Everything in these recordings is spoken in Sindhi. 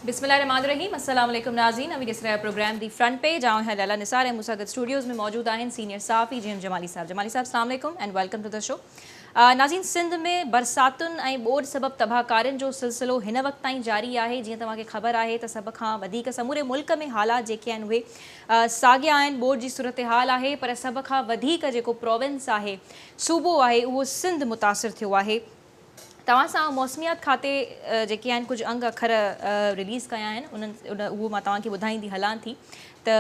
بسم الله الرحمٰن الرحيم السلام عليڪم ناظرين اوهين ڏسي رهيا آهيو پروگرام the front page آئون آهيان ليليٰ نثار ۽ مون سان گڏ اسٽوڊيوز ۾ موجود آهن سينيئر صحافي جي ايم جمالي صاحب جمالي صاحب السلام عليڪم and welcome to the show ناظرين سنڌ ۾ برساتن ۽ ٻوڏ سبب تباهڪارين جو سلسلو هن وقت تائين جاري آهي جيئن توهان کي خبر آهي ته سڀ کان وڌيڪ سموري ملڪ ۾ حالات جيڪي آهن اهي ساڳيا آهن ٻوڏ جي صورتحال آهي پر سڀ کان وڌيڪ جيڪو پروونس آهي صوبو آهي اهو سنڌ متاثر ٿيو آهي توهان سان موسميات کاتي جيڪي آهن ڪجهه انگ اکر رليز ڪيا آهن انهن اهو مان توهان کي ٻڌائيندي هلان ٿي ته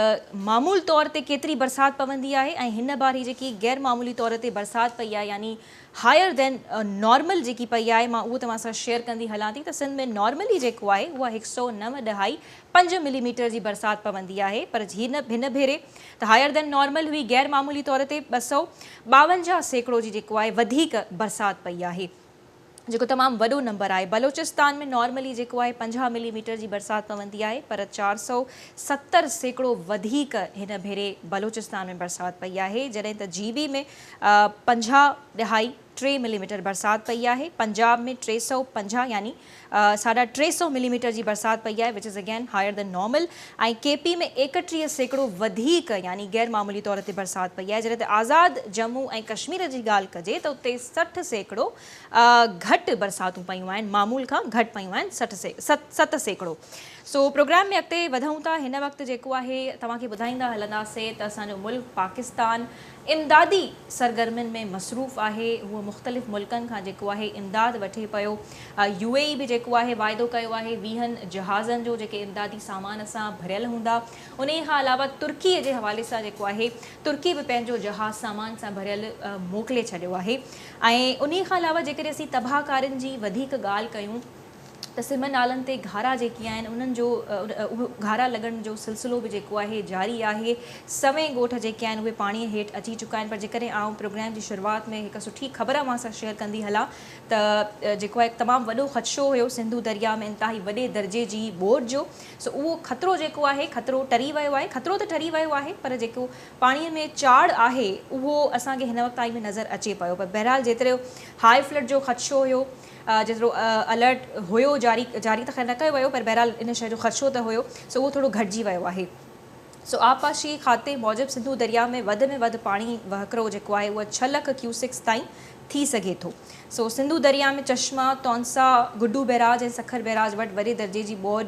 معمول طور تي ڪيتري برسات پوندي آهي ۽ هن بار هي جيڪي غير معمولي طور تي برسات پئي آهي يعني هائر دين نارمل جيڪي پئي آهي مان اهو توهان سان شيئر ڪندي هلان ٿي ته سنڌ ۾ نارملي جيڪو آهي اها هڪ سئو نو ڏهائي پنج ملي ميٽر جي برسات پوندي آهي پر هن هن ڀيري ته هائر دين نارمل هئي غير معمولي طور تي 252% جي جيڪو آهي وڌيڪ برسات پئي آهي جيڪو تمام وڏو نمبر آهي بلوچستان ۾ نارملي جيڪو آهي 50 ملي ميٽر جي برسات پوندي آهي پر 470% وڌيڪ هن ڀيري بلوچستان ۾ برسات پئي آهي جڏهن ته جي بي ۾ 50 ڏهائي ٽي ملي ميٽر برسات پئي آهي پنجاب ۾ 350 يعني ساڍا 300 ملي ميٽر جي برسات پئي آهي which is again higher than normal ۽ K P ۾ 31% وڌيڪ يعني غير معمولي طور تي برسات پئي آهي جڏهن ته آزاد ڄمون ۽ ڪشمير جي ڳالهه ڪجي ته اتي 60% گهٽ برساتون پيون آهن معمول کان گهٽ پيون آهن 7% سو پروگرام ۾ اڳتي وڌون ٿا هن وقت جيڪو آهي توهان کي ٻڌائيندا هلنداسين ته اسان جو ملڪ پاڪستان امدادي سرگرمين ۾ مصروف آهي، هو مختلف ملڪن کان جيڪو آهي امداد وٺي پيو، يو اي اي به جيڪو آهي واعدو ڪيو آهي ويهن جهازن جو جيڪي امدادي سامان سان ڀريل هوندا، انهي کان علاوه ترڪي جي حوالي سان جيڪو آهي ترڪي به پنهنجو جهاز سامان سان ڀريل موڪلي ڇڏيو آهي ۽ انهي کان علاوه جيڪڏهن اسين تباهه ڪارين جي وڌيڪ ڳالهه ڪيون. ته سم نالن تي گهارا جيڪي آهن انهن جو گهارا لڳڻ جو سلسلو به جيڪو آهي جاري آهي سوين ڳوٺ جيڪي آهن اهي پاڻي هيٺ اچي چڪا آهن پر جيڪڏهن آئون پروگرام جي شروعات ۾ هڪ سٺي خبر اوهان سان شيئر ڪندي هلان ته جيڪو آهي تمام وڏو خدشو هيو سنڌو درياء ۾ انتهائي وڏي درجي جي ٻوڏ جو سو اهو خطرو جيڪو آهي خطرو ٽري ويو آهي خطرو ته ٽري ويو آهي پر جيڪو پاڻي ۾ چاڙهه آهي اهو اسان کي هن وقت تائين به نظر اچي پيو پر بهرحال جيترو هاء فلڊ جو خدشو هيو جيترو الرٽ هيو جاري جاري ته خير نه ڪيو ويو پر بهرحال ان شيء جو خدشو ته هيو سو اهو ٿورو گهٽجي ويو آهي. سو آبپاشي کاتي موجب سنڌو درياء ۾ وڌ ۾ وڌ پاڻي وهڪرو جيڪو آهي اهو ڇهه لک ڪيوسڪس تائين ٿي سگهي ٿو. سو سنڌو درياء ۾ چشما، تونسا، گڊو بئراج ۽ سکر بئراج وٽ وڏي درجي جي ٻوڏ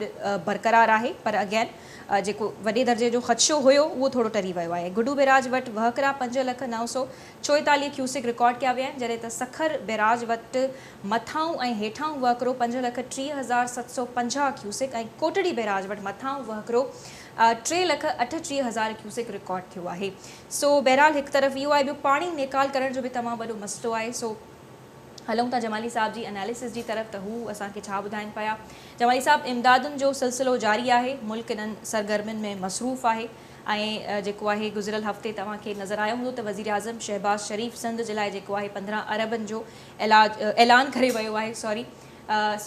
برقرار آهي پر اگين جيڪو وڏي درجي جو خدشو هيو اهو ٿورو ٽري ويو آهي. گڊو بئراج وٽ وهڪرا 5,00,900 44 ڪيوسڪ رڪارڊ ڪيا ويا آهن، جڏهن ته سکر بئراج وٽ مٿانهون ۽ هيٺانهون وهڪرو 530,750 ڪيوسڪ ۽ ڪوٽڙي بئراج وٽ مٿانهون وهڪرو 3,38,000 ڪيوسڪ رڪارڊ ٿيو آهي. سو بهرحال هڪ طرف اهو آهي ٻيو پاڻي نيڪال ڪرڻ جو به تمام وڏو مسئلو آهي سو هلون ٿا جمالي صاحب جي اناليسس جي طرف ته هو اسان کي ڇا ٻڌائين پيا. جمالي صاحب امدادن جو سلسلو جاري آهي، ملڪ انهن سرگرمين ۾ مصروف آهي. ۽ جيڪو آهي گذريل هفتي توهان کي نظر آيو هوندو ته وزيراعظم شهباز شريف سنڌ جي لاء جيڪو آهي 15 اربن جو علاج اعلان ڪري ويو آهي سوري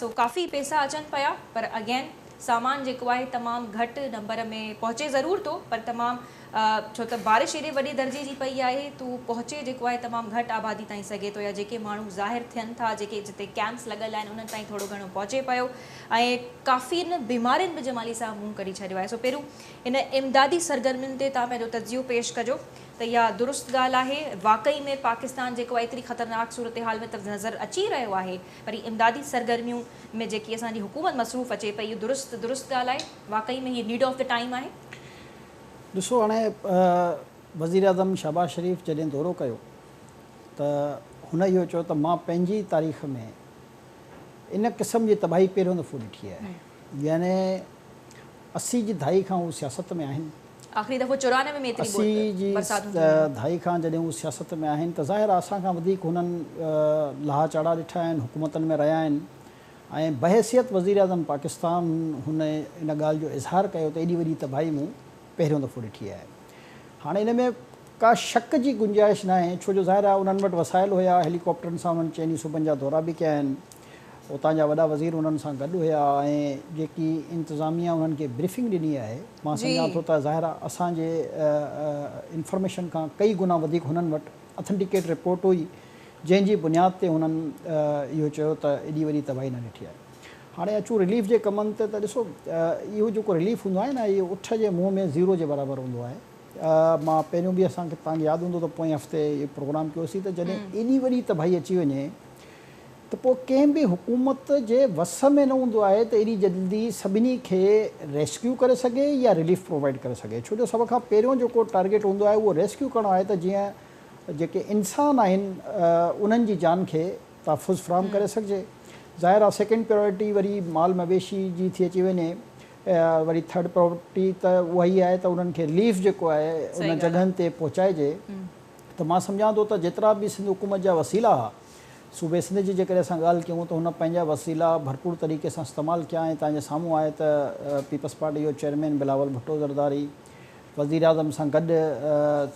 سو ڪافي پيسا اچن پيا پر اگين سامان جيڪو آهي تمام گهٽ نمبر ۾ پهچي ضرور ٿو پر تمام ڇو ته بارش ايڏي وڏي درجي جي پئي آهي تو پهچي جيڪو آهي تمام گهٽ آبادي تائين سگهي ٿو يا جيڪي ماڻهو ظاهر ٿين ٿا جيڪي جتي ڪيمپس لڳل آهن انهن تائين ٿورو گهڻو پهچي پيو ۽ ڪافي ان بيمارين به جمالي صاحب منهن ڪڍي ڇڏيو آهي سو پهريون ان امدادي سرگرمين تي توهان پنهنجو تجزيو پيش ڪجو ته اها درست ڳالهه آهي، واقعي ۾ پاڪستان جيڪو آهي ايتري خطرناڪ صورتحال ۾ ته نظر اچي رهيو آهي پر هي امدادي سرگرميون ۾ جيڪي اسان جي حڪومت مصروف اچي پئي اهو درست درست ڳالهه آهي، واقعي ۾ هي نيڊ آف the time آهي. ڏسو هاڻي وزيراعظم شهباز شريف جڏهن دورو ڪيو ته هن اهو چيو ته مان پنهنجي تاريخ ۾ ان قسم جي تباهي پهريون دفعو ڏٺي آهي يعني 80 جي دھائي کان هو سياست ۾ آهن. آخري دفعو 94 ۾ ايتري 80 جي برساتون ٿيون هيون. دھائي کان جڏهن هو سياست ۾ آهن ته ظاهر آهي اسان کان وڌيڪ هنن لاها چاڙها ڏٺا آهن، حڪومتن ۾ رهيا آهن ۽ بحيثيت وزيراعظم پاڪستان هن ان ڳالهه جو اظهار ڪيو ته ايڏي وڏي تباهي مون پهريون دفعو ڏٺي آهي. هاڻي ان ۾ ڪا شڪ جي گنجائش ناهي ڇو جو ظاهر آهي انهن وٽ وسائل هيا، هيليڪاپٽرن سان انهن چئني صوبن جا دورا به ڪيا آهن. اتان جا وڏا وزير انهن سان گڏ هيا ۽ جيڪي انتظاميا انهن کي بريفنگ ڏني آهي مان سمجهان ٿو ته ظاهر آهي اسان جي انفارميشن کان ڪئي گنا وڌيڪ هنن وٽ اٿنٽيڪيٽ رپورٽ هئي جنهن جي بنياد تي هنن اهو چيو ته ايڏي وڏي تباهي نه ڏٺي آهي. هاڻي اچون رليف جي ڪمن تي ته ڏسو اهو جيڪو رليف هوندو آهي نه اهو اٺ جي منهن ۾ زيرو جي برابر هوندو آهي. مان پهريون به اسان کي توهان کي ياد هوندو ته پوئين هفتي اهو پروگرام ڪيوسين ته جڏهن ايڏي وڏي تباهي اچي وڃي ته پوء ڪنهن به حڪومت جي وس ۾ نه هوندو آهي ته ايڏي جلدي سڀني کي ريسڪيو ڪري سگهي يا رليف پرووائيڊ ڪري سگهي ڇو جو سڀ کان پهريون جيڪو ٽارگيٽ هوندو آهي اهو ريسڪيو ڪرڻ آهي ته جيئن جيڪي انسان آهن انهن جي جان کي تحفظ فراهم ڪري سگهجي. ظاهر آهي سيڪنڊ پريورٽي وري مال مويشي جي ٿي اچي وڃي وري ٿرڊ پريورٽي ته اها ئي آهي ته انهن کي رليف جيڪو آهي ان جڳهن تي پهچائجي ته مان سمجهان ٿو ته جيترا به سنڌ حڪومت جا وسيلا ها صوبي سنڌ جي جيڪڏهن اسان ڳالهه ڪيون ته هن پنهنجا وسيلا ڀرپور طريقي سان استعمال ڪيا ۽ توهان جي سامهون آهي ته پيپلز پارٽي جو چيئرمين بلاول ڀٽو زرداري وزيراعظم سان گڏ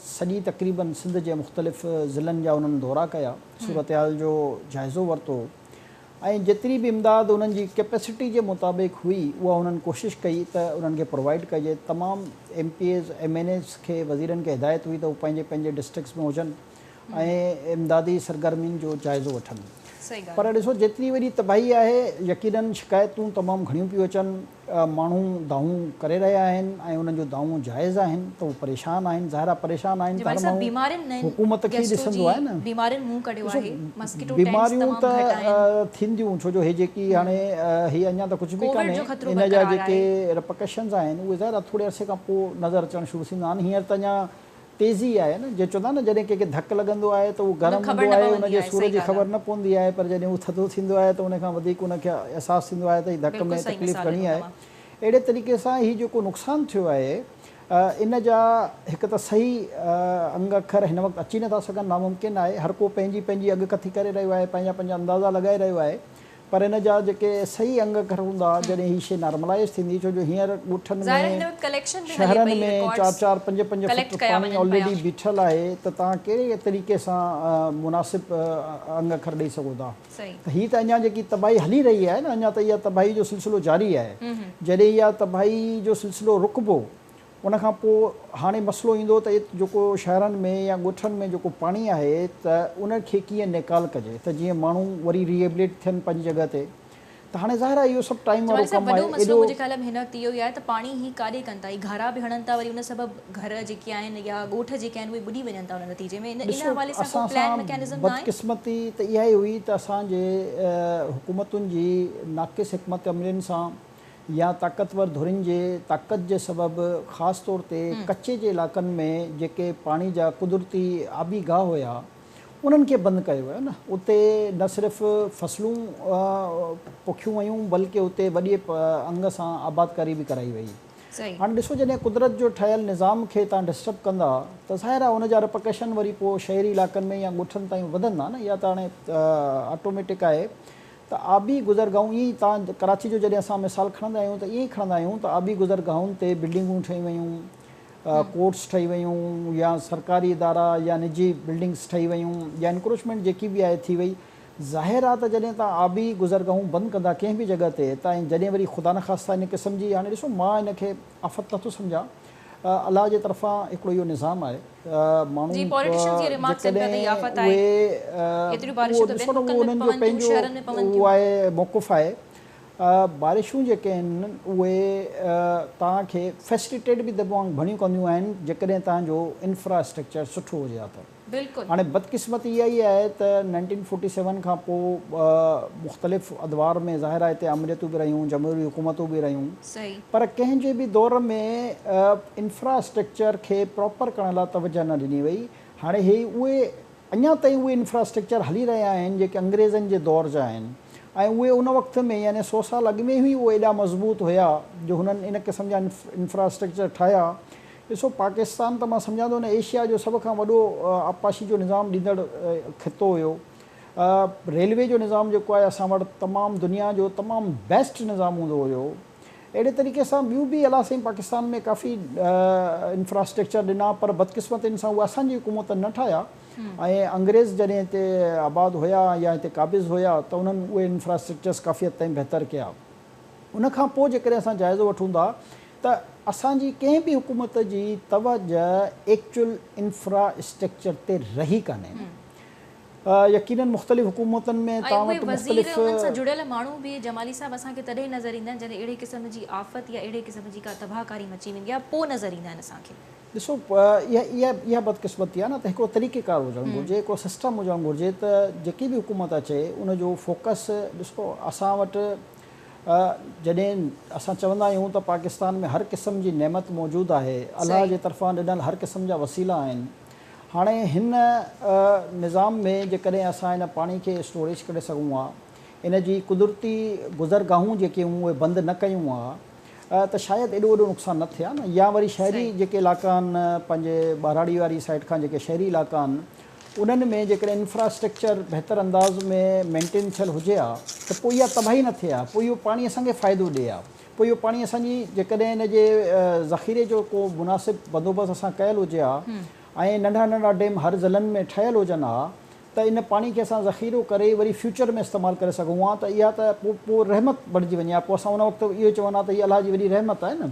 سڄي تقريبن سنڌ جي مختلف ضلعن جا انهن دورا ڪيا، صورتحال جو جائزو ورتو ۽ جيتري به امداد انهن جي ڪيپيسٽي جي مطابق هئي اها انهن ڪوشش ڪئي ته انهن کي پرووائيڊ ڪجي، تمام M P As, M N As کي وزيرن کي هدايت هئي ته هو پنهنجي پنهنجي ڊسٽرڪٽس ۾ هجن ۽ امدادي سرگرمين جو جائزو وٺن. پر ڏسو جيتري وڏي تباهي آهي يقينن شڪايتون تمام گهڻيون پيون اچن، ماڻهو دانهون ڪري رهيا آهن ۽ انهن جون دانهون جائز آهن ته هو پريشان آهن، ظاهر آهي پريشان آهن ته هر ماڻهو حڪومت کي ئي ڏسندو آهي نه. ڏسو بيماريون ته ٿينديون ڇو جو هي جيڪي هاڻي هي اڃا ته ڪجهه به ڪانهي ان جا جيڪي رپرڪشنز آهن اهي ظاهر آهي ٿوري عرصي کان پوء نظر اچڻ شروع ٿيندا آهن هينئر ته اڃا تيزي آهي نه جيئن چوندا آهن نه جڏهن ڪنهن کي ڌڪ لڳندو آهي ته اهو گرم هوندو آهي ان جي سور جي خبر نه پوندي آهي پر جڏهن اهو ٿڌو ٿيندو آهي ته ان کان وڌيڪ ان کي احساس ٿيندو آهي ته هي ڌڪ ۾ تڪليف گهڻي آهي اهڙي طريقي سان هي جيڪو نقصان ٿيو آهي ان جا هڪ ته صحيح انگ اکر هن وقت اچي نٿا سگهن ناممڪن آهي هر ڪو پنهنجي پنهنجي اڳڪٿي ڪري رهيو آهي پنهنجا پنهنجا اندازا لڳائي رهيو آهي پر ان جا جيڪي صحيح انگ اکر هوندا جڏهن هي شيء نارملائيز ٿيندي ڇو جو هينئر ڳوٺن ۾ شهرن ۾ چار چار پنج پنج فٽ پاڻي آلريڊي بيٺل آهي ته توهان ڪهڙي طريقي سان مناسب انگ اکر ڏئي سگهو ٿا ته هي ته اڃا جيڪي تباهي هلي رهي آهي نه اڃا ته اها تباهي جو سلسلو جاري آهي جڏهن اها تباهي جو سلسلو رڪبو ان کان پوء هاڻي مسئلو ايندو ته جيڪو شهرن ۾ يا ڳوٺن ۾ جيڪو پاڻي آهي ته ان کي ڪيئن نيڪال ڪجي ته جيئن ماڻهو وري ريهيبليٽ ٿين پنهنجي جڳهه تي ته هاڻي ظاهر آهي اهو سڀ ٽائيم وارو جمالي صاحب ڪم وڏو آهي مسئلو ايڏو منهنجي خيال ۾ هن وقت اهو ئي آهي ته پاڻي هي ڪاڏي ڪن ٿا هي گهارا به هڻن ٿا وري ان سبب گهر جيڪي آهن يا ڳوٺ جيڪي آهن اهي ٻڏي وڃن ٿا ان نتيجي ۾ ان ان ڏسو حوالي سان ڪو اسان پلان سان مڪينزم ناهي؟ بدقسمتي ته اها ئي هئي ته اسان جي حڪومتن جي ناقص حڪمت عملين سان يا طاقتور ڌرين جي طاقت جي سبب خاص طور تي ڪچي جي علائقن ۾ جيڪي پاڻي جا قدرتي آبي گاهه هيا انهن کي بند ڪيو ويو نه اتي نه صرف فصلون پوکيون ويون بلڪه اتي وڏي انگ سان آبادڪاري به ڪرائي وئي. هاڻي ڏسو جڏهن قدرت جو ٺهيل نظام کي توهان ڊسٽرب ڪندا ته ظاهر آهي ان جا رپرڪشن وري پوء شهري علائقن ۾ يا ڳوٺن تائين وڌندا نه اها ته هاڻي آٽوميٽڪ آهي ته آبي گذرگاهون ائين ئي تان ڪراچي جو جڏهن اسان مثال کڻندا آهيون ته ائين ئي کڻندا آهيون ته آبي گذرگاهن تي بلڊنگون ٺهي ويون، ڪورٽس ٺهي ويون يا سرڪاري ادارا يا نجي بلڊنگس ٺهي ويون يا انڪروچمينٽ جيڪي به آهي ٿي وئي. ظاهر آهي ته جڏهن تان آبي گذرگاهون بند ڪندا ڪنهن به جڳهه تي ته ۽ جڏهن وري خدانخواسته ان قسم جي هاڻي ڏسو مان ان کي آفت نٿو سمجهان الله جي طرفان هڪڙو اهو نظام آهي ماڻهو جي پوليٽيشنز جي ريمارڪس ڏين پيا ته هي آفت آهي ايتريون اهي بارشون ته ڏسو ٻين نه ملڪن اهو ۾ انهن جو پون ٿيون پنهنجو شهرن ۾ پون اهو ٿيون. آهي موقف آهي بارشون جيڪي آهن اهي توهان کي فيسليٽيٽ به تمام گهڻيون ڪنديون آهن جيڪڏهن توهان جو انفرا اسٽرڪچر سٺو هجي ها ته. بلڪل. هاڻي بدقسمتي اها ئي آهي ته نائنٽين فورٽي سيون کان پوء مختلف ادوار ۾ ظاهر آهي هتي آمريتون به رهيون، جمهوري حڪومتون به رهيون پر ڪنهن جي به دور ۾ انفرا اسٽرڪچر کي پراپر ڪرڻ لاء توجهه نه ڏني وئي. هاڻي هي اهي اڃا تائين اهي انفرا اسٽرڪچر هلي رهيا آهن جيڪي انگريزن جي دور جا آهن ۽ اهي ان وقت ۾ يعني سو سال اڳ ۾ ئي اهي ايڏا مضبوط هيا جو هنن ان قسم جا انفرا اسٽرڪچر ٺاهيا. ڏسو پاڪستان ته مان سمجهان ٿو هن ايشيا جو سڀ کان وڏو آبپاشي جو نظام ڏيندڙ خطو هيو. ريلوي جو نظام جيڪو آهي اسان وٽ تمام دنيا جو تمام بيسٽ نظام هوندو هيو. اهڙي طريقي سان ٻيون به الله سائين پاڪستان ۾ ڪافي انفراسٽرڪچر ڏنا پر بدقسمتين سان اهي اسان جي حڪومت نه ٺاهيا ۽ انگريز جڏهن هتي آباد هيا يا هتي قابض هيا ته انهن اهي انفراسٽرڪچرس ڪافي حد تائين بهتر ڪيا. ان کان پوء جيڪڏهن اسان جائزو وٺون ٿا ته اسان جي ڪنهن به حڪومت جي توجه ايڪچوئل انفرا اسٽرڪچر تي رهي ڪانهي. يقينن مختلف حڪومتن ۾ ۽ توهان اهي وٽ وزير مختلف. انهن سان جڙيل ماڻهو به جمالي صاحب اسان کي تڏهن نظر ايندا آهن جڏهن اهڙي قسم جي آفت يا اهڙي قسم جي ڪا تباهڪاري مچي ويندي آهي پوء نظر ايندا آهن اسان کي. ڏسو اها اها اها بدقسمتي آهي نه ته هڪڙو طريقيڪار هجڻ گهرجي هڪڙو سسٽم هجڻ گهرجي ته جيڪي به حڪومت اچي ان جو فوڪس ڏسو اسان وٽ جڏهن اسان چوندا آهيون ته پاڪستان ۾ هر قسم جي نعمت موجود آهي الله جي طرفان ڏنل هر قسم جا وسيلا آهن هاڻي هن نظام ۾ جيڪڏهن اسان ان پاڻي کي اسٽوريج ڪري سگهون ها، ان جي قدرتي گذرگاهون جيڪي هيون اهي بند نه ڪيون ها ته شايد ايڏو وڏو نقصان نه ٿئي ها نه يا وري شهري جيڪي علائقا آهن پنهنجي ٻهراڙي واري سائيڊ کان جيڪي شهري علائقا آهن انهن ۾ جيڪڏهن انفراسٽرڪچر بهتر انداز ۾ مينٽين ٿيل هجي ها ته پوء اها تباهي نه ٿئي ها پوء اهو پاڻي اسان کي فائدو ڏئي ها. پوء اهو پاڻي اسان جي جيڪڏهن ان جي ذخيري جو ڪو مناسب بندوبست اسان ڪيل هجي ها ۽ ننڍا ننڍا ڊيم هر ضلعن ۾ ٺهيل هجن ها ته ان پاڻي کي اسان ذخيرو ڪري وري فيوچر ۾ استعمال ڪري سگهون ها ته اها ته پوء پوء رحمت بڻجي وڃي ها پوء اسان ان وقت اهو چون ها ته هي الله جي وڏي رحمت آهي نه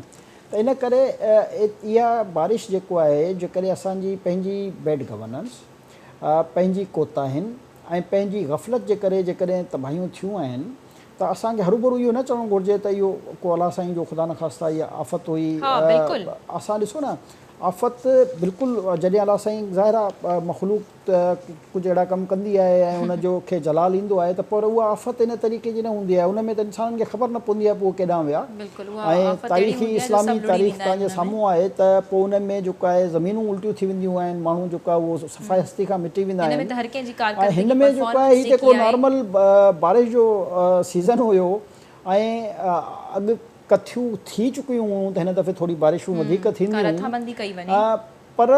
ته ان ڪري اها بارش جيڪو آهي جيڪڏهن اسان جي پنهنجي بيڊ گورننس پنهنجي ڪوتاهين ۽ پنهنجي غفلت جي ڪري جيڪڏهن تباهيون ٿيون آهن ته اسان کي هروڀرو اهو نه چوڻ گهرجي ته اهو ڪو الله سائين جو خدا نخواسته اها آفت هئي. ها بلڪل. اسان ڏسو نه آفت بلڪل جڏهن الله سائين ظاهر آهي مخلوق ته ڪجهه اهڙا ڪم ڪندي آهي ۽ ان جو کي جلال ايندو آهي ته پر اها آفت ان طريقي جي نه هوندي آهي ان ۾ ته انسانن کي خبر نه پوندي آهي پوء اهي ڪيڏانهن ويا بلڪل اها ۽ آفت اهڙي تاريخي هوندي آهي جو اسلامي سڀ لڙهي تاريخ ويندا آهن توهان جي ان ۾. سامهون آهي ته پوء ان ۾ جيڪو آهي زمينون الٽيون ٿي وينديون آهن ماڻهو جيڪو آهي اهو صفحه هستي کان مٽي ويندا هن ۾ آهن ته هر ڪنهن جي ۽ ڪارڪردگي هن ۾ جيڪو آهي پرفارمنس هي ته جيڪي هڪڙو آهي. نارمل بارش جو سيزن هيو ۽ اڳ ڪٿيون ٿي چڪيون هيون ته هن دفعي ٿوري بارشون وڌيڪ ڪا ٿينديون رٿابندي ڪئي وڃي. پر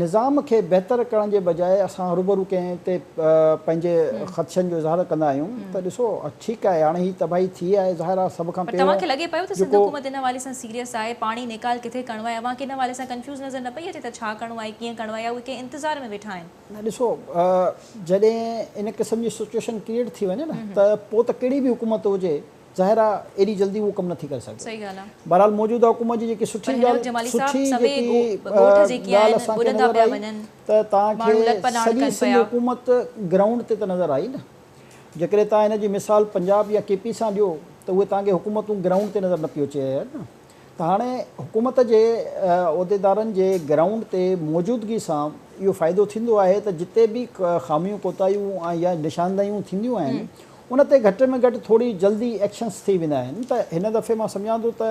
نظام کي بهتر ڪرڻ جي بجاء اسان هروڀرو ڪنهن تي پنهنجي خدشن جو اظهار ڪندا آهيون ته ڏسو ٺيڪ آهي هاڻي هي تباهي ٿي آهي ظاهر آهي سڀ کان پر توهان پهريون کي لڳي پيو ته سنڌ جيڪو حڪومت ان حوالي سان سيريس آهي، پاڻي نيڪال ڪٿي ڪرڻو آهي، اوهان کي ان حوالي سان ڪنفيوز نظر نه پئي اچي ته ڇا ڪرڻو آهي، ڪيئن ڪرڻو آهي يا اهي ڪنهن انتظار ۾ ويٺا آهن؟ نه ڏسو جڏهن ان قسم جي سچوئيشن ڪريئيٽ ٿي وڃي نه ته پوء ته ڪهڙي به حڪومت هجي ظاهر آ ايڏي جلدي اهو ڪم نٿي ڪري سگهي. صحيح ڳالهه آ. بهرحال موجوده حڪومت جي جيڪي پر سٺي هن وقت ڳالهه جمالي صاحب سٺي سوين جيڪي ڳوٺ جيڪي ڳالهه آهن اسان کي ٻڏندا نظر پيا آئي وڃن ته توهان ماڻهو کي لڏ پلاڻ سڄي ڪن سنڌ پيا. حڪومت گرائونڊ تي ته نظر آئي نه. جيڪڏهن توهان ان جي مثال پنجاب يا ڪي پي سان ڏيو ته اهي توهان کي حڪومتون گرائونڊ تي نظر نه پيو اچي نه ته هاڻي حڪومت جي عهديدارن جي گرائونڊ تي موجودگي سان اهو فائدو ٿيندو آهي ته جتي به خاميون ڪوتاهيون يا نشاندهيون ٿينديون آهن ان تي گهٽ ۾ گهٽ ٿوري جلدي ايڪشنس ٿي ويندا آهن ته هن دفعي مان سمجهان ٿو ته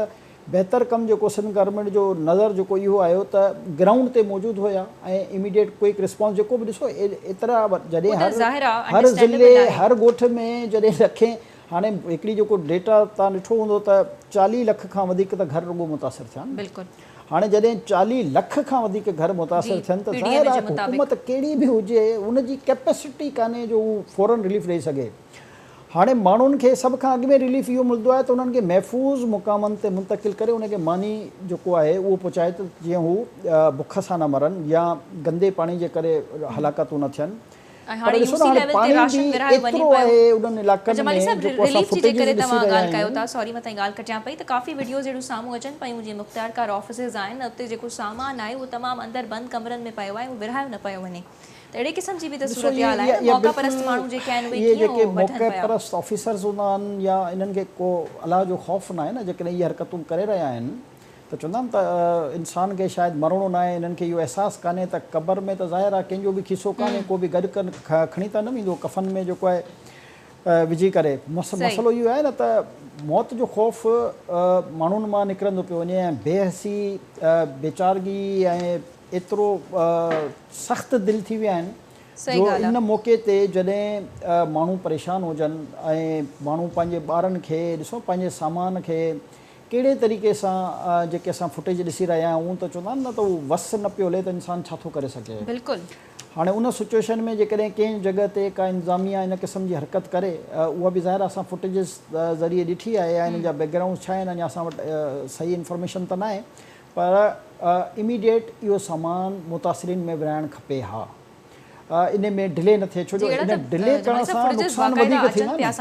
بهتر ڪم جيڪو سنڌ گورنمينٽ جو نظر جيڪو اهو آيو ته گرائونڊ تي موجود هيا ۽ اميڊيٽ ڪوئڪ رسپانس جيڪو به ڏسو ايترا اهو جڏهن ته هر ظاهر آ هر انڊرسٽينڊيبل ضلعي آهي. هر ڳوٺ ۾ جڏهن لکين هاڻي هڪڙي جيڪو ڊيٽا تان ڏٺو هوندو ته 40 لک کان وڌيڪ ته گهر رڳو متاثر ٿيا آهن. بلڪل. هاڻي جڏهن 40 لک کان وڌيڪ گهر متاثر جي ٿين ته پي ڊي ايم ظاهر اي آهي جي مطابق. حڪومت ڪهڙي به هجي ان جي ڪيپيسٽي ڪانهي جو هو فورن رليف ڏئي سگهي. هاڻي ماڻهن کي سڀ کان اڳ ۾ رليف اهو ملندو آهي ته انهن کي محفوظ مقامن تي منتقل ڪري انهن کي ماني جيڪو آهي اهو پهچائي ته جيئن هو بک سان نه مرن يا گندي پاڻي جي ڪري هلاڪتون نه ٿين. ۽ پر هاڻي ڏسو يو نه سي هاڻي ليول تي پاڻي راشن به ورهايو وڃي ايترو پيو. آهي انهن پر علائقن جمالي ۾ صاحب جيڪو اسان رليف جي فوٽيجز جيڪڏهن ڏسي توهان رهيا ڳالهه ڪيو آهيون. ٿا سوري مان توهان جي ڳالهه ڪٽيان پئي ته ڪافي وڊيوز اهڙيون سامهون اچن پيون جيئن مختيارڪار آفيسز آهن اتي جيڪو سامان آهي اهو تمام اندر بند ڪمرن ۾ پيو آهي اهو ورهايو نه پيو وڃي ته اهڙي قسم جي به ته ڏسو اهي صورتحال آهي نه اهي موقع بلڪل پرست ماڻهو جيڪي آهن اهي اهي ڪيئن جيڪي اهو وٺن موقع پيا. پرست آفيسرز هوندا آهن يا انهن کي ڪو الله جو خوف ناهي نه جيڪڏهن اهي حرڪتون ڪري رهيا آهن ته چوندا آهن ته انسان کي شايد مرڻو ناهي انهن کي اهو احساس ڪانهي ته قبر ۾ ته ظاهر آهي ڪنهن جو به کيسو ڪانهي ڪو به گڏ کڻي ته نه ويندو ڪفن ۾ جيڪو آهي وجهي ڪري مسئلو اهو آهي نه ته موت جو خوف ماڻهن مان نڪرندو پيو وڃي ۽ بي حسي بيچارگي ۽ ايترو سخت دل ٿي ويا آهن جو ان موقعي تي جڏهن ماڻهو پريشان هجن ۽ ماڻهو پنهنجي ٻارن کي ڏسو پنهنجي سامان کي ڪهڙي طريقي سان جيڪي اسان فوٽيج ڏسي رهيا آهيون ته چوندا آهن نه ته اهو وس نه پيو هلي ته انسان ڇا ٿو ڪري سگهي. بلڪل. هاڻي ان سچوئيشن ۾ جيڪڏهن ڪنهن جڳهه تي ڪا انتظاميا ان قسم جي حرڪت ڪري اها به ظاهر آهي اسان فوٽيجز ذريعي ڏٺي آهي يا انهن جا بيڪ گرائونڊز ڇا آهن اڃا اسان وٽ صحيح انفارميشن ته ناهي پر اميڊيٽ اهو سامان متاثرين ۾ ورهائڻ کپي ها. ان ۾ ڊلي نه ٿئي ڇو جو ان ڊلي ڪرڻ سان نقصان وڌيڪ ٿيندا نه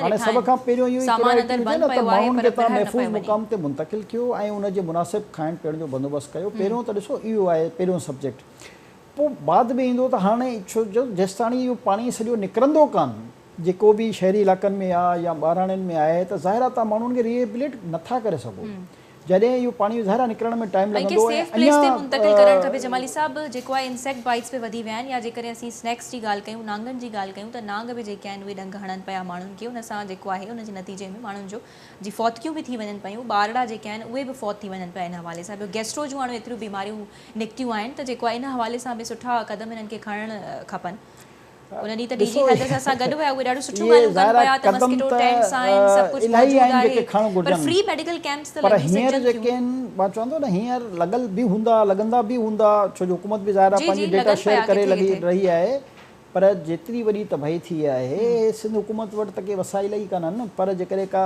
هاڻي سڀ کان پهريون اهو ئي پرائرٽي هجي نه ته ماڻهن کي توهان محفوظ مقام تي منتقل ڪيو ۽ ان جي مناسب کائڻ پيئڻ جو بندوبست ڪيو پهريون ته ڏسو اهو آهي پهريون سبجيڪٽ پوء بعد ۾ ايندو ته هاڻي ڇو جو جيستاڻي اهو پاڻي سڄو نڪرندو ڪانه جيڪو به شهري علائقن ۾ آ يا ٻهراڙين ۾ آهي ته ظاهر آ توهان ماڻهن کي ريهيبليٽ نٿا ڪري سگهو جڏهن اهو پاڻي ظاهر آ نڪرڻ ۾ ٽائيم ۽ ڪنهن لڳندو ۽ سيف پليس تي اڃا منتقل ڪرڻ کپي جمالي صاحب جيڪو آهي انسيڪٽ بائيٽس به وڌي ويا آهن يا جيڪڏهن اسين سنيڪس جي ڳالهه ڪيون نانگن جي ڳالهه ڪيون ته نانگ به جيڪي آهن اهي ڏنگ هڻن پيا ماڻهن کي ان سان جيڪو آهي ان جي نتيجي ۾ ماڻهن جو جي فوتگيون به ٿي وڃن پيون ٻارڙا جيڪي آهن اهي به فوت ٿي وڃن پيا ان حوالي سان ٻيو گيسٽرو جون هاڻي ايتريون بيماريون نڪتيون آهن ته جيڪو آهي ان حوالي سان به سٺا قدم هنن کي کڻڻ کپن. ان ڏينهن ته ڊي ڏسو جي حيدر صاحب سان گڏ هيا اهي ڏاڍيون سٺيون اهي ڳالهيون ڪن ظاهر آهي پيا ته قدم مسڪيٽو ته ٽينٽس آهن سڀ ڪجهه الاهي موجود آهن آهي جيڪي کڻڻ پر گهرجن فري ميڊيڪل ڪيمپس ته پر لڳي هينئر سگهجن جيڪي ٿيون. آهن مان چوان ٿو نه هينئر لڳل به هوندا لڳندا به هوندا ڇو جو حڪومت به ظاهر آهي جي جي پنهنجي ڊيٽا لڳن شيئر پيا ڪري ڪٿي لڳي ڪٿي. رهي آهي پر جيتري وڏي تباهي ٿي آهي سنڌ حڪومت وٽ ته ڪي وسائل ئي ڪانهن پر جيڪڏهن ڪا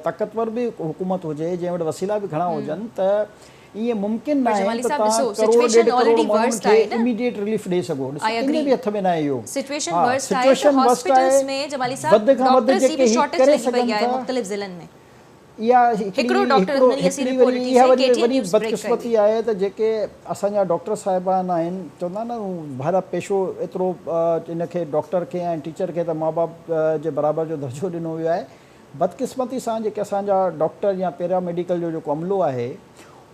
طاقتور به حڪومت هجي جنهن وٽ وسيلا به گهڻا هجن ته ائين ممڪن پر ناهي جمالي ته صاحب توهان ڏسو ڪروڙ ڏيڍ سچويشن ڪروڙ آلريڊي ماڻهن ورسٽ کي آهي نه اميڊيٽ رليف ڏئي سگهو. ڏسو آئي ڪنهن جي اگري به هٿ ۾ ناهي اهو. سچويشن ها ورسٽ آهي ته سچويشن ورسٽ هاسپيٽلس آهي ۾ جمالي وڌ صاحب کان وڌ ڊاڪٽرس جي جيڪي به هي شارٽيج ڪري لڳي پئي سگهن آهي ٿا مختلف ضلعن ۾ اها هڪڙي هڪڙو ڊاڪٽر هڪڙو ان ڏينهن اسين هڪڙي رپورٽ وري ڏٺي اها سي وري ڪي ٽي اين وڏي نيوز بريڪ ڪئي بدقسمتي هئي. آهي ته جيڪي اسان جا ڊاڪٽر صاحبان آهن چوندا آهن نه بهرحال پيشو ايترو ان کي ڊاڪٽر کي ۽ ٽيچر کي ته ماء باپ جي برابر جو درجو ڏنو ويو آهي بدقسمتي سان جيڪي اسان جا ڊاڪٽر يا پيرا ميڊيڪل جو جيڪو عملو آهي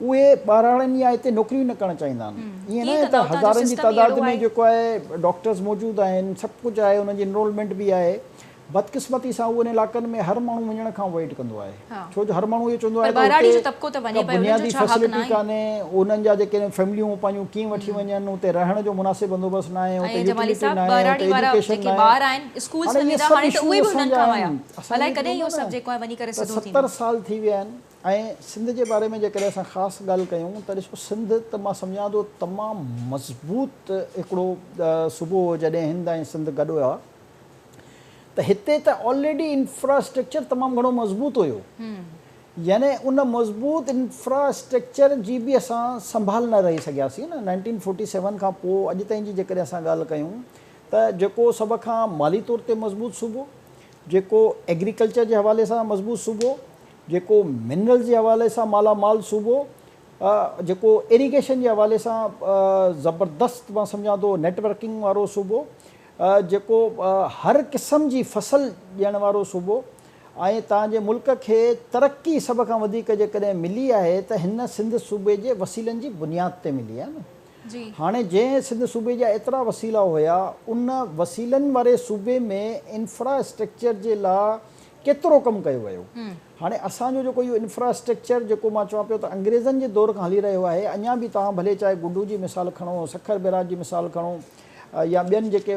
اهي ٻهراڙين يا هتي نوڪريون نه ڪرڻ چاهيندا آهن ائين ڪيئن ناهي ڪندا ته اتان جو هزارن جي سسٽم ئي تعداد اهڙو ۾ آهي. جيڪو آهي ڊاڪٽرز موجود آهن سڀ ڪجهه آهي انهن جي انرولمينٽ به آهي بدقسمتي سان اهو ان علائقن ۾ هر ماڻهو وڃڻ کان اوائڊ ڪندو آهي ها ڇو جو هر ماڻهو اهو چوندو پر آهي ته ٻهراڙي اتي جو طبقو ته ڪا وڃي پيو انهن جو بنيادي ڇا حق فيسلٽي ناهي. ڪانهي انهن جا جيڪي فيمليون پنهنجون ڪيئن وٺي وڃن اتي رهڻ جو مناسب بندوبست ناهي اتي ۽ جمالي يوٽيلٽي صاحب ناهي ٻهراڙي اتي وارا ايجوڪيشن جيڪي ناهي ٻار آهن اسڪولس هاڻي ۾ اهي ويندا سڀ هاڻي ته اشو اهي به اسان انهن جا کان ويا آهن اسان الائي اهو ڪڏهن چون اهو ٿا سڀ نه جيڪو آهي وڃي ڪري ته سڌو ٿيندو. 70 سال ٿي ويا آهن ۽ سنڌ جي باري ۾ جيڪڏهن اسان خاص ڳالهه ڪيون ته ڏسو سنڌ ته مان سمجهان ٿو تمام مضبوط هڪڙو صوبو هو جڏهن هند ۽ سنڌ گڏ هيا ته هتي ته آلريڊي انفراسٽرڪچر تمام گهڻو مضبوط هيو يعني ان مضبوط انفراسٽرڪچر جي به اسان سنڀال نه رهي سگهياسين نه 1947 کان پوء اڄ تائين جي جيڪڏهن اسان ڳالهه ڪيون ته جيڪو سڀ کان مالي طور تي مضبوط صوبو، جيڪو ايگريڪلچر جي حوالي سان مضبوط صوبو، جيڪو منرلز جي حوالي سان مالا مال صوبو، جيڪو ايريگيشن جي حوالي سان زبردست مان سمجهان ٿو نيٽ ورڪنگ وارو صوبو، جيڪو هر قسم جي فصل ڏيڻ وارو صوبو ۽ توهان جي ملڪ کي ترقي سڀ کان وڌيڪ جيڪڏهن ملي آهي ته هن سنڌ صوبي جي وسيلن جي بنياد تي ملي آهي نه. هاڻي جنهن سنڌ صوبي جا ايترا وسيلا هيا ان وسيلن واري صوبي ۾ انفرا اسٽرڪچر جي لا ڪيترو ڪم ڪيو ويو؟ هاڻي اسان جو جيڪو اهو انفرا اسٽرڪچر جيڪو مان چوان پيو ته انگريزن جي دور کان هلي رهيو آهي اڃا به توهان ڀلي چاهي گڊو جي مثال کڻو سکر بئراج جي مثال کڻو يا ٻين جيڪي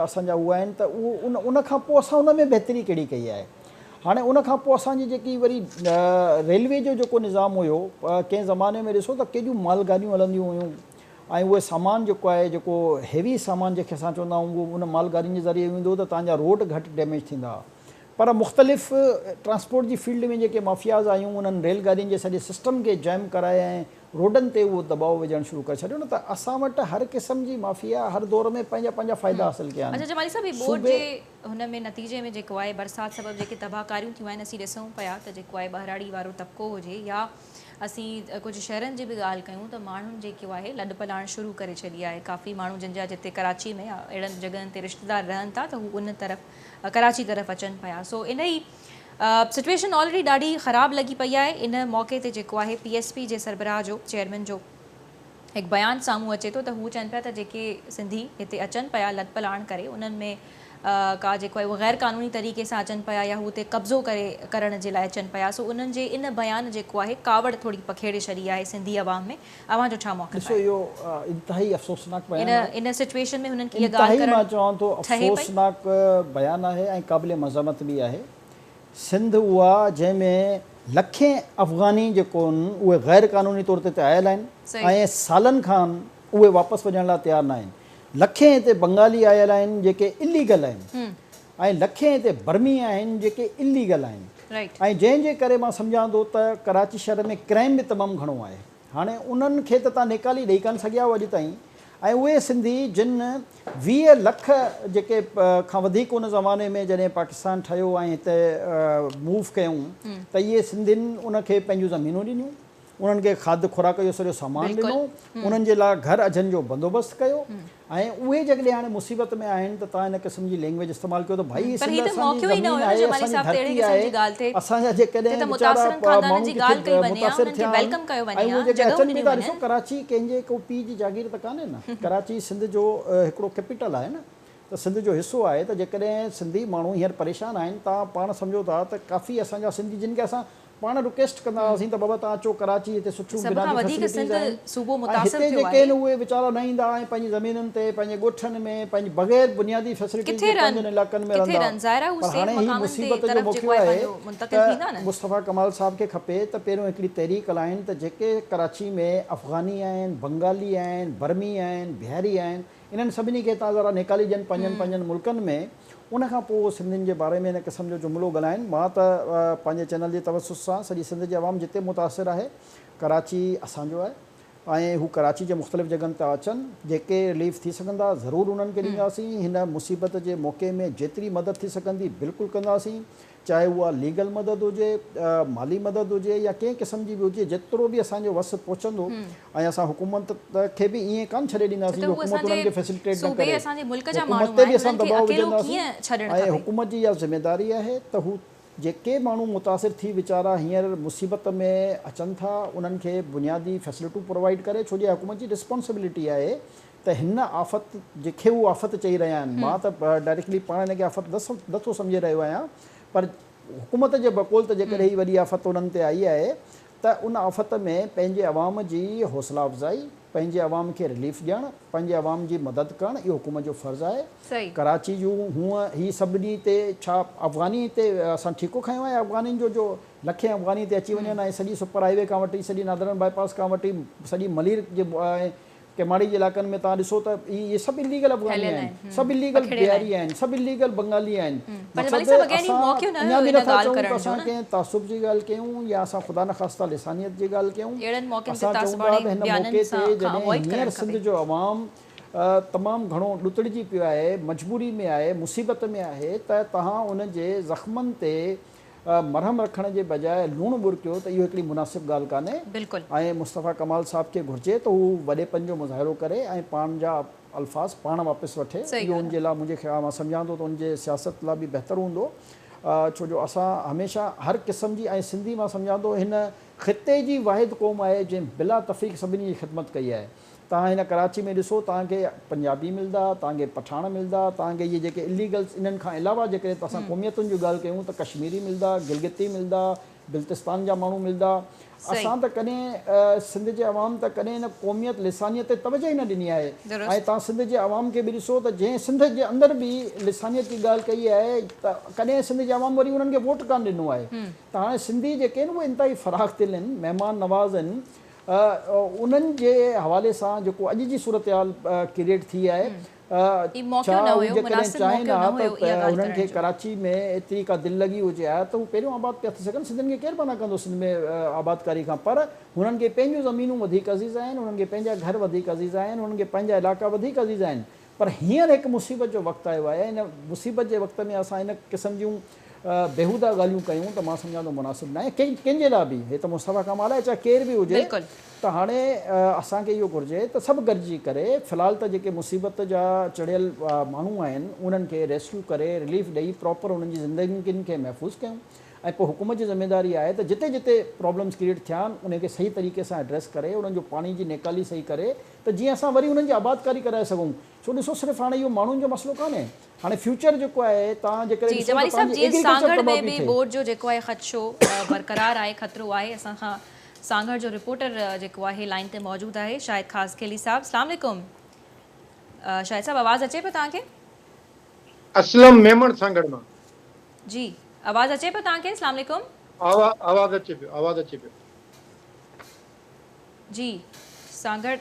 اسان جا هو آهن ته اهو ان ان کان پوء اسان ان ۾ بهتري ڪهڙي ڪئي آهي؟ هاڻي ان کان پوء اسان جي جيڪي وري ريلوي جو جيڪو نظام هيو ڪنهن زماني ۾ ڏسو ته ڪيڏيون مال گاڏيون هلنديون هيون ۽ اهي سامان جيڪو آهي جيڪو هيوي سامان جنهن کي اسان چوندا آهيون اهو ان مال گاڏين جي ذريعي ويندو هو ته تان جا روڊ گهٽ ڊيميج ٿيندا هئا پر مختلف ٽرانسپورٽ جي فيلڊ ۾ جيڪي مافياز آيون انهن ريل گاڏين جي سڄي سسٽم کي جيم ڪرائي ۽ روڊن تي اهو دٻاء وجهڻ شروع ڪري ڇڏيو نه ته اسان وٽ هر قسم جي مافيا هر دور ۾ پنهنجا پنهنجا فائدا حاصل ڪيا آهن اڇا جمالي صاحب هي ٻوڏ صوبي جي هن ۾ نتيجي ۾ جيڪو آهي برسات سبب جيڪي تباهه ڪاريون ٿيون آهن اسين ڏسون پيا ته جيڪو آهي ٻهراڙي وارو طبقو هجي يا اسين ڪجهه شهرن جي به ڳالهه ڪيون ته ماڻهن جيڪو آهي لڏ پلاڻ شروع ڪري ڇڏي آهي ڪافي ماڻهو جن جا جتي ڪراچي ۾ يا اهڙن جڳهن تي رشتيدار رهن ٿا ته هو ان طرف ڪراچي طرف اچن پيا سو انهي سچويشن آلريڊي ڏاڍي خراب لڳي پئي آهي ان موقعي تي جيڪو آهي پي ايس پي جي سربراهه جو چيئرمين جو هڪ بيان سامهون اچي ٿو ته هو چون پيا ته جيڪي سنڌي هتي اچن پيا لڏپلاڻ ڪري انهن ۾ ڪا جيڪو آهي اهو غير قانوني طريقي سان اچن پيا يا هو هتي قبضو ڪري ڪرڻ جي لاء اچن پيا سو انهن جي ان بيان جيڪو آهي ڪاوڙ ٿوري پکيڙي ڇڏي آهي سنڌي عوام ۾ اوهان جو ڇا موقف ڏسو آهي اهو انتهائي افسوسناڪ بيان ان آهي. ان سچويشن ۾ هنن کي اها ڳالهه انتهائي ڪرڻ مان چوان ٿو ٺهي پئي؟ افسوسناڪ بيان آهي ۽ قابل مذمت به آهي. سنڌ اها جنهن ۾ لکين افغاني جيڪو آهن اهي غير قانوني طور تي هتي آيل آهن ۽ سالن کان اهي واپس وڃڻ لاء تيار ناهن. لکين هتي بنگالي آيل آهن جيڪي اليگل آهن ۽ لکين هتي برمي آهن جيڪي اليگل آهن ۽ جنهن جي ڪري مان سمجهان ٿو ته ڪراچي شهر ۾ ڪرائيم به تمام گهڻو آهي. هاڻي انهن کي ته توهان نيڪالي ڏئي ڪانه سگهيا آهيو اڄ تائين ۽ اهي سنڌي جن 20 لک جيڪي کان وڌيڪ ان زماني ۾ جڏهن پاڪستان ٺهيو ۽ هتي موو ڪيون ته اهي سنڌين ان کي پنهنجون زمينون ڏنيون انهن کي کاڌ خوراڪ جو سڄو سامان ڏنو، انهن جي لاء گهر اجهن جو بندوبست ڪيو ۽ اهي جيڪڏهن هاڻي مصيبت ۾ آهن ته توهان ان قسم جي لينگويج استعمال ڪيو ته ڀائي پر سنڌ هي ته اسان جي موقعو ئي نه زمين هيو نه آهي، جمالي اسان جي صاحب ته اهڙي ڌرتي قسم آهي، جي ڳالهه ٿئي اسان جا هتي جيڪڏهن ته ويچارا متاثرن خاندانن ماڻهو جي ڳالهه ڪٿي ڪئي وڃي ها متاثر انهن کي ٿيا آهن welcome ڪيو ۽ وڃي اهي ها جيڪي جڳهون اچن به ڏنيون ٿا ڏسو وڃن. ڪراچي ڪنهن جي ڪو پيء جي جاگير ته ڪانهي نه، ڪراچي سنڌ جو هڪڙو ڪيپيٽل آهي نه ته سنڌ جو حصو آهي ته جيڪڏهن سنڌي ماڻهو هينئر پريشان آهن توهان پاڻ سمجهو ٿا ته ڪافي اسان جا سنڌي جن کي اسان پاڻ رڪويسٽ ڪندا هئاسين ته بابا توهان اچو ڪراچي هتي سٺيون سڀ کان بنيادي وڌيڪ فيسلٽيز سنڌ آهن صوبو ۽ متاثر هتي ٿيو جيڪي آهي. آهن اهي ويچارا نه ايندا ۽ پنهنجي زمينن تي پنهنجي ڳوٺن ۾ پنهنجي بغير بنيادي فيسلٽيز ڪٿي جي رهن پنهنجن علائقن ۾ ڪٿي رهندا رهن ظاهر آهي هو پر سيف هاڻي هي مقامن تي مصيبت جو طرف جيڪو موقعو آهي آهي پنهنجو منتقل ته ٿيندا نه. مصطفيٰ ڪمال صاحب کي کپي ته پهريون هڪڙي تحريڪ هلائين ته جيڪي ڪراچي ۾ افغاني آهن بنگالي آهن برمي آهن بهاري آهن انهن سڀني کي هتان ذرا نيڪالي ڏين پنهنجن پنهنجن ملڪن ۾ ان کان پوء سنڌين جي باري ۾ ان قسم جو جملو ڳالهائين. مان ته پنهنجي چينل جي توسط سان سڄي سنڌ جي عوام جتي متاثر آهي ڪراچي اسان جو آهي ۽ هو ڪراچي جي مختلف جڳهن تان اچن جيڪي رليف ٿي سگهندا ضرور انهن کي ڏينداسين هن مصيبت جي موقعي ۾ جيتري مدد ٿي سگهندي بلڪل ڪنداسين چاهي اها ليگل مدد هجي، مالي مدد هجي يا ڪنهن قسم جي به هجي جيترو به اسان جو وس پهچندو ۽ اسان حڪومت کي به ائين ڪانه ڇڏي ڇو ڏينداسين ته جو هو حڪومت اسان انهن جي کي فيسلٽيٽ نه صوبي ڪري اسان جي ملڪ جا ماڻهو حڪومت تي به آهن اسان انهن کي دٻاء اڪيلو وجهنداسين ڪيئن ڇڏڻ ۽ کپي. حڪومت جي اها ذميداري آهي ته هو جيڪي ماڻهو متاثر ٿي ويچارا هينئر مصيبت ۾ اچن ٿا انهن کي بنيادي فيسلٽون پرووائيڊ ڪري ڇو جو اها حڪومت جي رسپانسبلٽي آهي ته هن آفت جنهن کي هو آفت چئي رهيا آهن، مان ته ڊائريڪٽلي پاڻ هن کي آفت نه ٿو سمجهي رهيو آهيان پر حڪومت جي بقول ته جيڪڏهن هي وڏي آفت انهن تي آئي آهي ته ان آفت ۾ پنهنجي عوام جي حوصلا افزائي، پنهنجي عوام کي رليف ڏيڻ، پنهنجي عوام جي مدد ڪرڻ اهو حڪومت جو فرض آهي. ڪراچي جون هونء هي سڀني تي ڇا افغاني تي اسان ٺيڪو کنيو آهي افغانين جو جو لکين افغاني هتي اچي وڃن ۽ سڄي سپر هائي وي کان وٺي سڄي نادرن بائي پاس کان وٺي سڄي ملير جي ۽ ڪيماڙي جي علائقن ۾ توهان ڏسو ته اهي سڀ اليگل افغاني ڦهليل آهن، آهن، سڀ اليگل پکڙيل بهاري آهن. آهن، سڀ اليگل بنگالي آهن. پر مقصد جمالي صاحب اگين هي اسان موقعو نه اڃا هيو به ان نٿا ڳالهه چئون ته ڪرڻ جو اسان نه. ڪنهن تعصب جي ڳالهه ڪيون يا اسان خدا نخواسته لسانيت جي ڳالهه ڪيون. اهڙن موقعن تي اسان چئون ٿا تعصباڻي ته هن بيانن موقعي سان تي کان جڏهن اوائڊ هينئر ڪرڻ سنڌ کپي. جو عوام تمام گهڻو ڏتڙجي پيو آهي، مجبوري ۾ آهي، مصيبت ۾ آهي ته توهان ان جي زخمن تي مرهم رکڻ جي بجاء لوڻ ٻرڪيو ته اهو هڪڙي مناسب ڳالهه ڪانهي بلڪل. ۽ مصطفيٰ ڪمال صاحب کي گهرجي ته هو وڏيپن جو مظاهرو ڪري ۽ پاڻ جا الفاظ پاڻ واپس وٺي صحيح اهو ان ڳالهه جي لاء منهنجي خيال مان سمجهان ٿو ته ان جي سياست لاء به بهتر هوندو ڇو جو اسان هميشه هر قسم جي ۽ سنڌي مان سمجهان ٿو هن خطي جي واحد قوم آهي جنهن بلا تفريق سڀني جي خدمت ڪئي آهي توهان هن ڪراچي ۾ ڏسو توهان کي پنجابي ملدا، توهان کي پٺاڻ ملدا، توهان کي اهي جيڪي اليگلز انهن کان علاوه جيڪڏهن اسان قوميتن جون ڳالهه ڪيون ته ڪشميري ملدا، گلگتي ملدا، بلتستان جا ماڻهو ملدا. اسان ته ڪڏهن سنڌ جي عوام ته ڪڏهن ان قوميت لسانيت تي توجه ئي نه ڏني آهي ۽ توهان سنڌ جي عوام کي به ڏسو ته جنهن سنڌ جي اندر به لسانيت جي ڳالهه ڪئي آهي ته ڪڏهن سنڌ جي عوام وري انهن کي ووٽ ڪانه ڏنو آهي ته هاڻي سنڌي جيڪي آهن اهي انتهائي فراخ دل آهن، مهمان نواز آهن. انهن جي حوالي سان جيڪو اڄ جي صورتحال ڪريئيٽ ٿي آهي هي موقعو ڇا نه هو هيو جيڪڏهن مناسب چاهين موقعو ها نه هيو ته اها ڳالهه انهن ڪرڻ کي جو. ڪراچي ۾ ايتري ڪا دل لڳي هجي ها ته هو پهريون آباد پيا ٿي سگهن سنڌين کي ڪير منع ڪندو سنڌ ۾ آبادڪاري کان پر هنن کي پنهنجون زمينون وڌيڪ عزيز آهن انهن کي پنهنجا گهر وڌيڪ عزيز آهن انهن کي پنهنجا علائقا وڌيڪ عزيز آهن پر هينئر هڪ مصيبت جو وقت آيو آهي ۽ ان مصيبت جي وقت ۾ اسان ان قسم جون بيهوده ڳالهيون ڪيون ته مان سمجهان ٿو مناسب ناهي ڪنهن جي لاء به هي ته مصطفيٰ ڪمال آهي چاهي ڪير به هجي ته هاڻي اسان کي اهو گهرجي ته سڀ گڏجي ڪري في الحال ته جيڪي مصيبت جا چڙهيل ماڻهو آهن انهن کي ريسڪيو ڪري رليف ڏئي پراپر انهن جي زندگين کي محفوظ ڪيون ۽ پوء حڪومت جي ذميواري آهي ته جتي جتي پرابلمز ڪريئيٽ ٿيا آهن انهن کي صحيح طريقي سان ايڊريس ڪري انهن جو پاڻي جي نيڪالي صحيح ڪري ته جيئن اسان وري انهن جي آبادڪاري ڪرائي سگهون ڇو ڏسو صرف هاڻي اهو ماڻهن جو مسئلو ڪانهي هاڻي فيوچر جيڪو آهي توهان جيڪڏهن جي ڏسو ته جمالي توهان صاحب جي جيئن ايگريڪلچر سانگهڙ ۾ تباهه پئي به ٿئي. ٻوڏ جو جيڪو آهي خدشو برقرار آهي خطرو آهي اسان کان سانگهڙ جو رپورٽر جيڪو آهي لائين تي موجود آهي شاهد خاصخيلي صاحب اسلام عليڪم شاهد صاحب آواز اچي پيو توهان کي. اسلم ميمڻ سانگهڙ مان. جي آواز اچي پيو توهان کي اسلام عليڪم. آواز اچي پيو آواز اچي پيو. جي سانگهڙ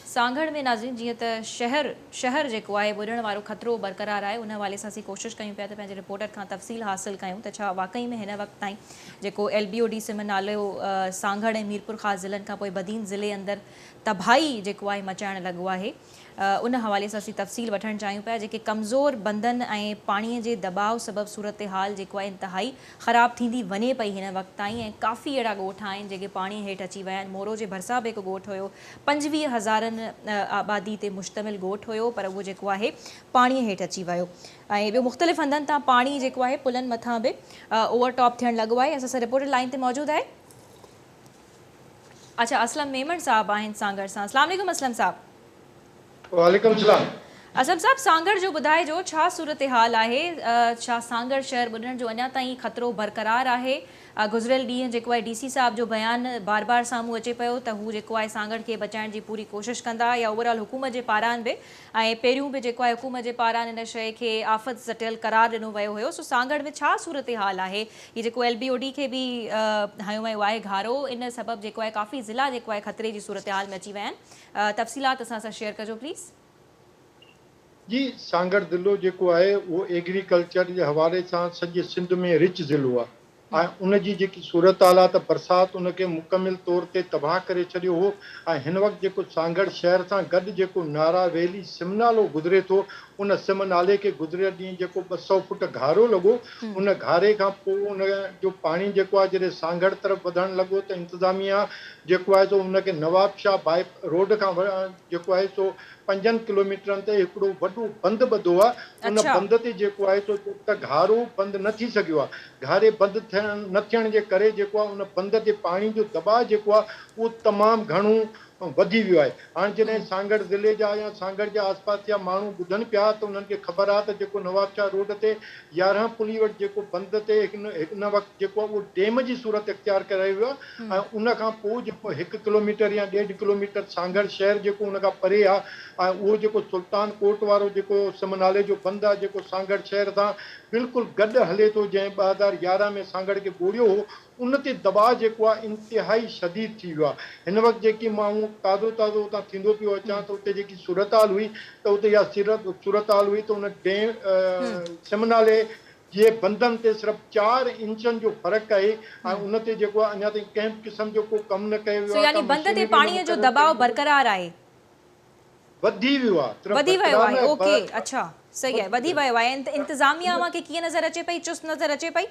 سانگهڙ ۾ ناظرين جيئن ته شهر شهر جيڪو آهي ٻڏڻ وارو خطرو برقرار آهي ان حوالي سان اسين ڪوشش ڪيون پيا ته پنهنجي رپورٽر کان تفصيل حاصل ڪيون ته ڇا واقعي ۾ هن وقت تائين جيڪو ايل بي او ڊي سم نالو سانگهڙ ۽ ميرپورخاص ضلعن کان پوء بدين ضلعي اندر تباهي جيڪو آهي مچائڻ لڳو آهي ان حوالي سان اسين تفصيل وٺڻ چاهيون پيا جيڪي ڪمزور بندن ۽ پاڻي جي دٻاء سبب صورتحال جيڪو آهي انتهائي خراب ٿيندي وڃي پئي هن وقت تائين ۽ ڪافي اهڙا ڳوٺ آهن جيڪي پاڻي هيٺ اچي ويا آهن. مورو جي ڀرسان به هڪ ڳوٺ هيو، 25 هزارن آبادي تي مشتمل ڳوٺ هيو پر اهو جيڪو آهي پاڻي هيٺ اچي ويو ۽ ٻيو مختلف هنڌن تان پاڻي جيڪو آهي پلن مٿان به اوور ٽاپ ٿيڻ لڳو آهي. اسان سان رپورٽر لائين تي موجود آهي. اڇا اسلم ميمڻ صاحب آهن سانگهڙ سان. اسلام عليڪم اسلم صاحب. وعليڪم السلام. اسلم صاحب سانگهڙ جو ٻڌائجو ڇا صورتحال آهي، ڇا سانگهڙ شهر ٻڏڻ جو اڃا تائين خطرو برقرار آهي؟ گذريل ڏينهن جيڪو آهي ڊي سي صاحب جو بيان بار بار سامهون اچي پيو ته هو جيڪو آهي سانگهڙ کي بچائڻ جي پوري ڪوشش ڪندا يا اوور آل حڪومت جي پاران به ۽ پهريون به جيڪو آهي حڪومت جي پاران ان شيء کي آفت سٽيل قرار ڏنو ويو هيو سو سانگهڙ ۾ ڇا صورتحال آهي؟ هي جيڪو ايل بي او ڊي کي به هنيو ويو آهي گهارو ان سبب جيڪو آهي ڪافي ضلعا جيڪو آهي خطري جي صورتحال ۾ اچي ويا آهن تفصيلات اسان سان شيئر ڪجو پليز. جي سانگهڙ ضلعو جيڪو آهي اهو ايگريڪلچر جي حوالي سان سڄي سنڌ ۾ رچ ضلعو آهي ۽ ان جي جيڪي صورتحال آهي ته برسات ان کي مڪمل طور تي تباهه ڪري ڇڏيو هو ۽ هن وقت جيڪو سانگهڙ شهر سان گڏ جيڪو نارا ويلي سم نالو گذري ٿو ان سم نالي کي گذريل ڏينهن جيڪو 200 فوٽ گهارو لڳو ان گهاري کان پوء ان جو پاڻي جيڪو آهي جڏهن سانگهڙ طرف وڌڻ لڳو ته انتظاميا جيڪو آهي سو ان کي نوابشاهه بائي روڊ کان جيڪو آهي سو 5 ڪلوميٽرن تي هڪڙو وڏو بند ٻڌو آ، ان بند تي جيڪو آهي سو ته گهارو بند نه ٿي سگهيو آ، گهاري بند ٿيڻ نه ٿيڻ جي ڪري جيڪو آ ان بند تي پاڻي جو دٻاء جيڪو آ اهو تمام گهڻو وڌي ويو آهي. هاڻ جڏهن سانگهڙ ضلعي جا يا سانگهڙ جا آس پاس جا ماڻهو ٻڌن پيا ته انهن کي خبر آ ته جيڪو نوابشاهه روڊ تي 11 پلي وٽ جيڪو بند تي هن وقت جيڪو آ اهو ڊيم جي صورت اختيار ڪري ويو آ ۽ ان کان پوء جيڪو 1 ڪلوميٽر يا 1.5 ڪلوميٽر سانگهڙ شهر جيڪو ان کان پري آ ۽ اهو جيڪو سلطان ڪوٽ وارو جيڪو سم نالي جو بند آ جيڪو سانگهڙ شهر سان بلڪل گڏ هلي ٿو جنهن 2011 ۾ سانگهڙ کي ٻوڙيو هو ان تي دٻاء جيڪو آ انتهائي شديد ٿي ويو آ. هن وقت جيڪي مان تازو تازو اتان ٿيندو پيو اچان ته اتي جيڪي صورتحال هئي ته اتي اها صورتحال هئي ته ان ڊيم سم نالي جي بندن تي صرف 4 انچن جو فرق آهي ۽ ان تي جيڪو آهي اڃا تائين ڪنهن به قسم جو ڪو ڪم نه ڪيو ويو آهي. يعني بند تي پاڻي جو دٻاء برقرار آهي. وڌي ويو آهي. صرف وڌي ويو آهي اوڪي اڇا صحيح آهي وڌي ويو آهي انتظاميا اوهان کي ڪيئن نظر اچي پئي چست نظر اچي پئي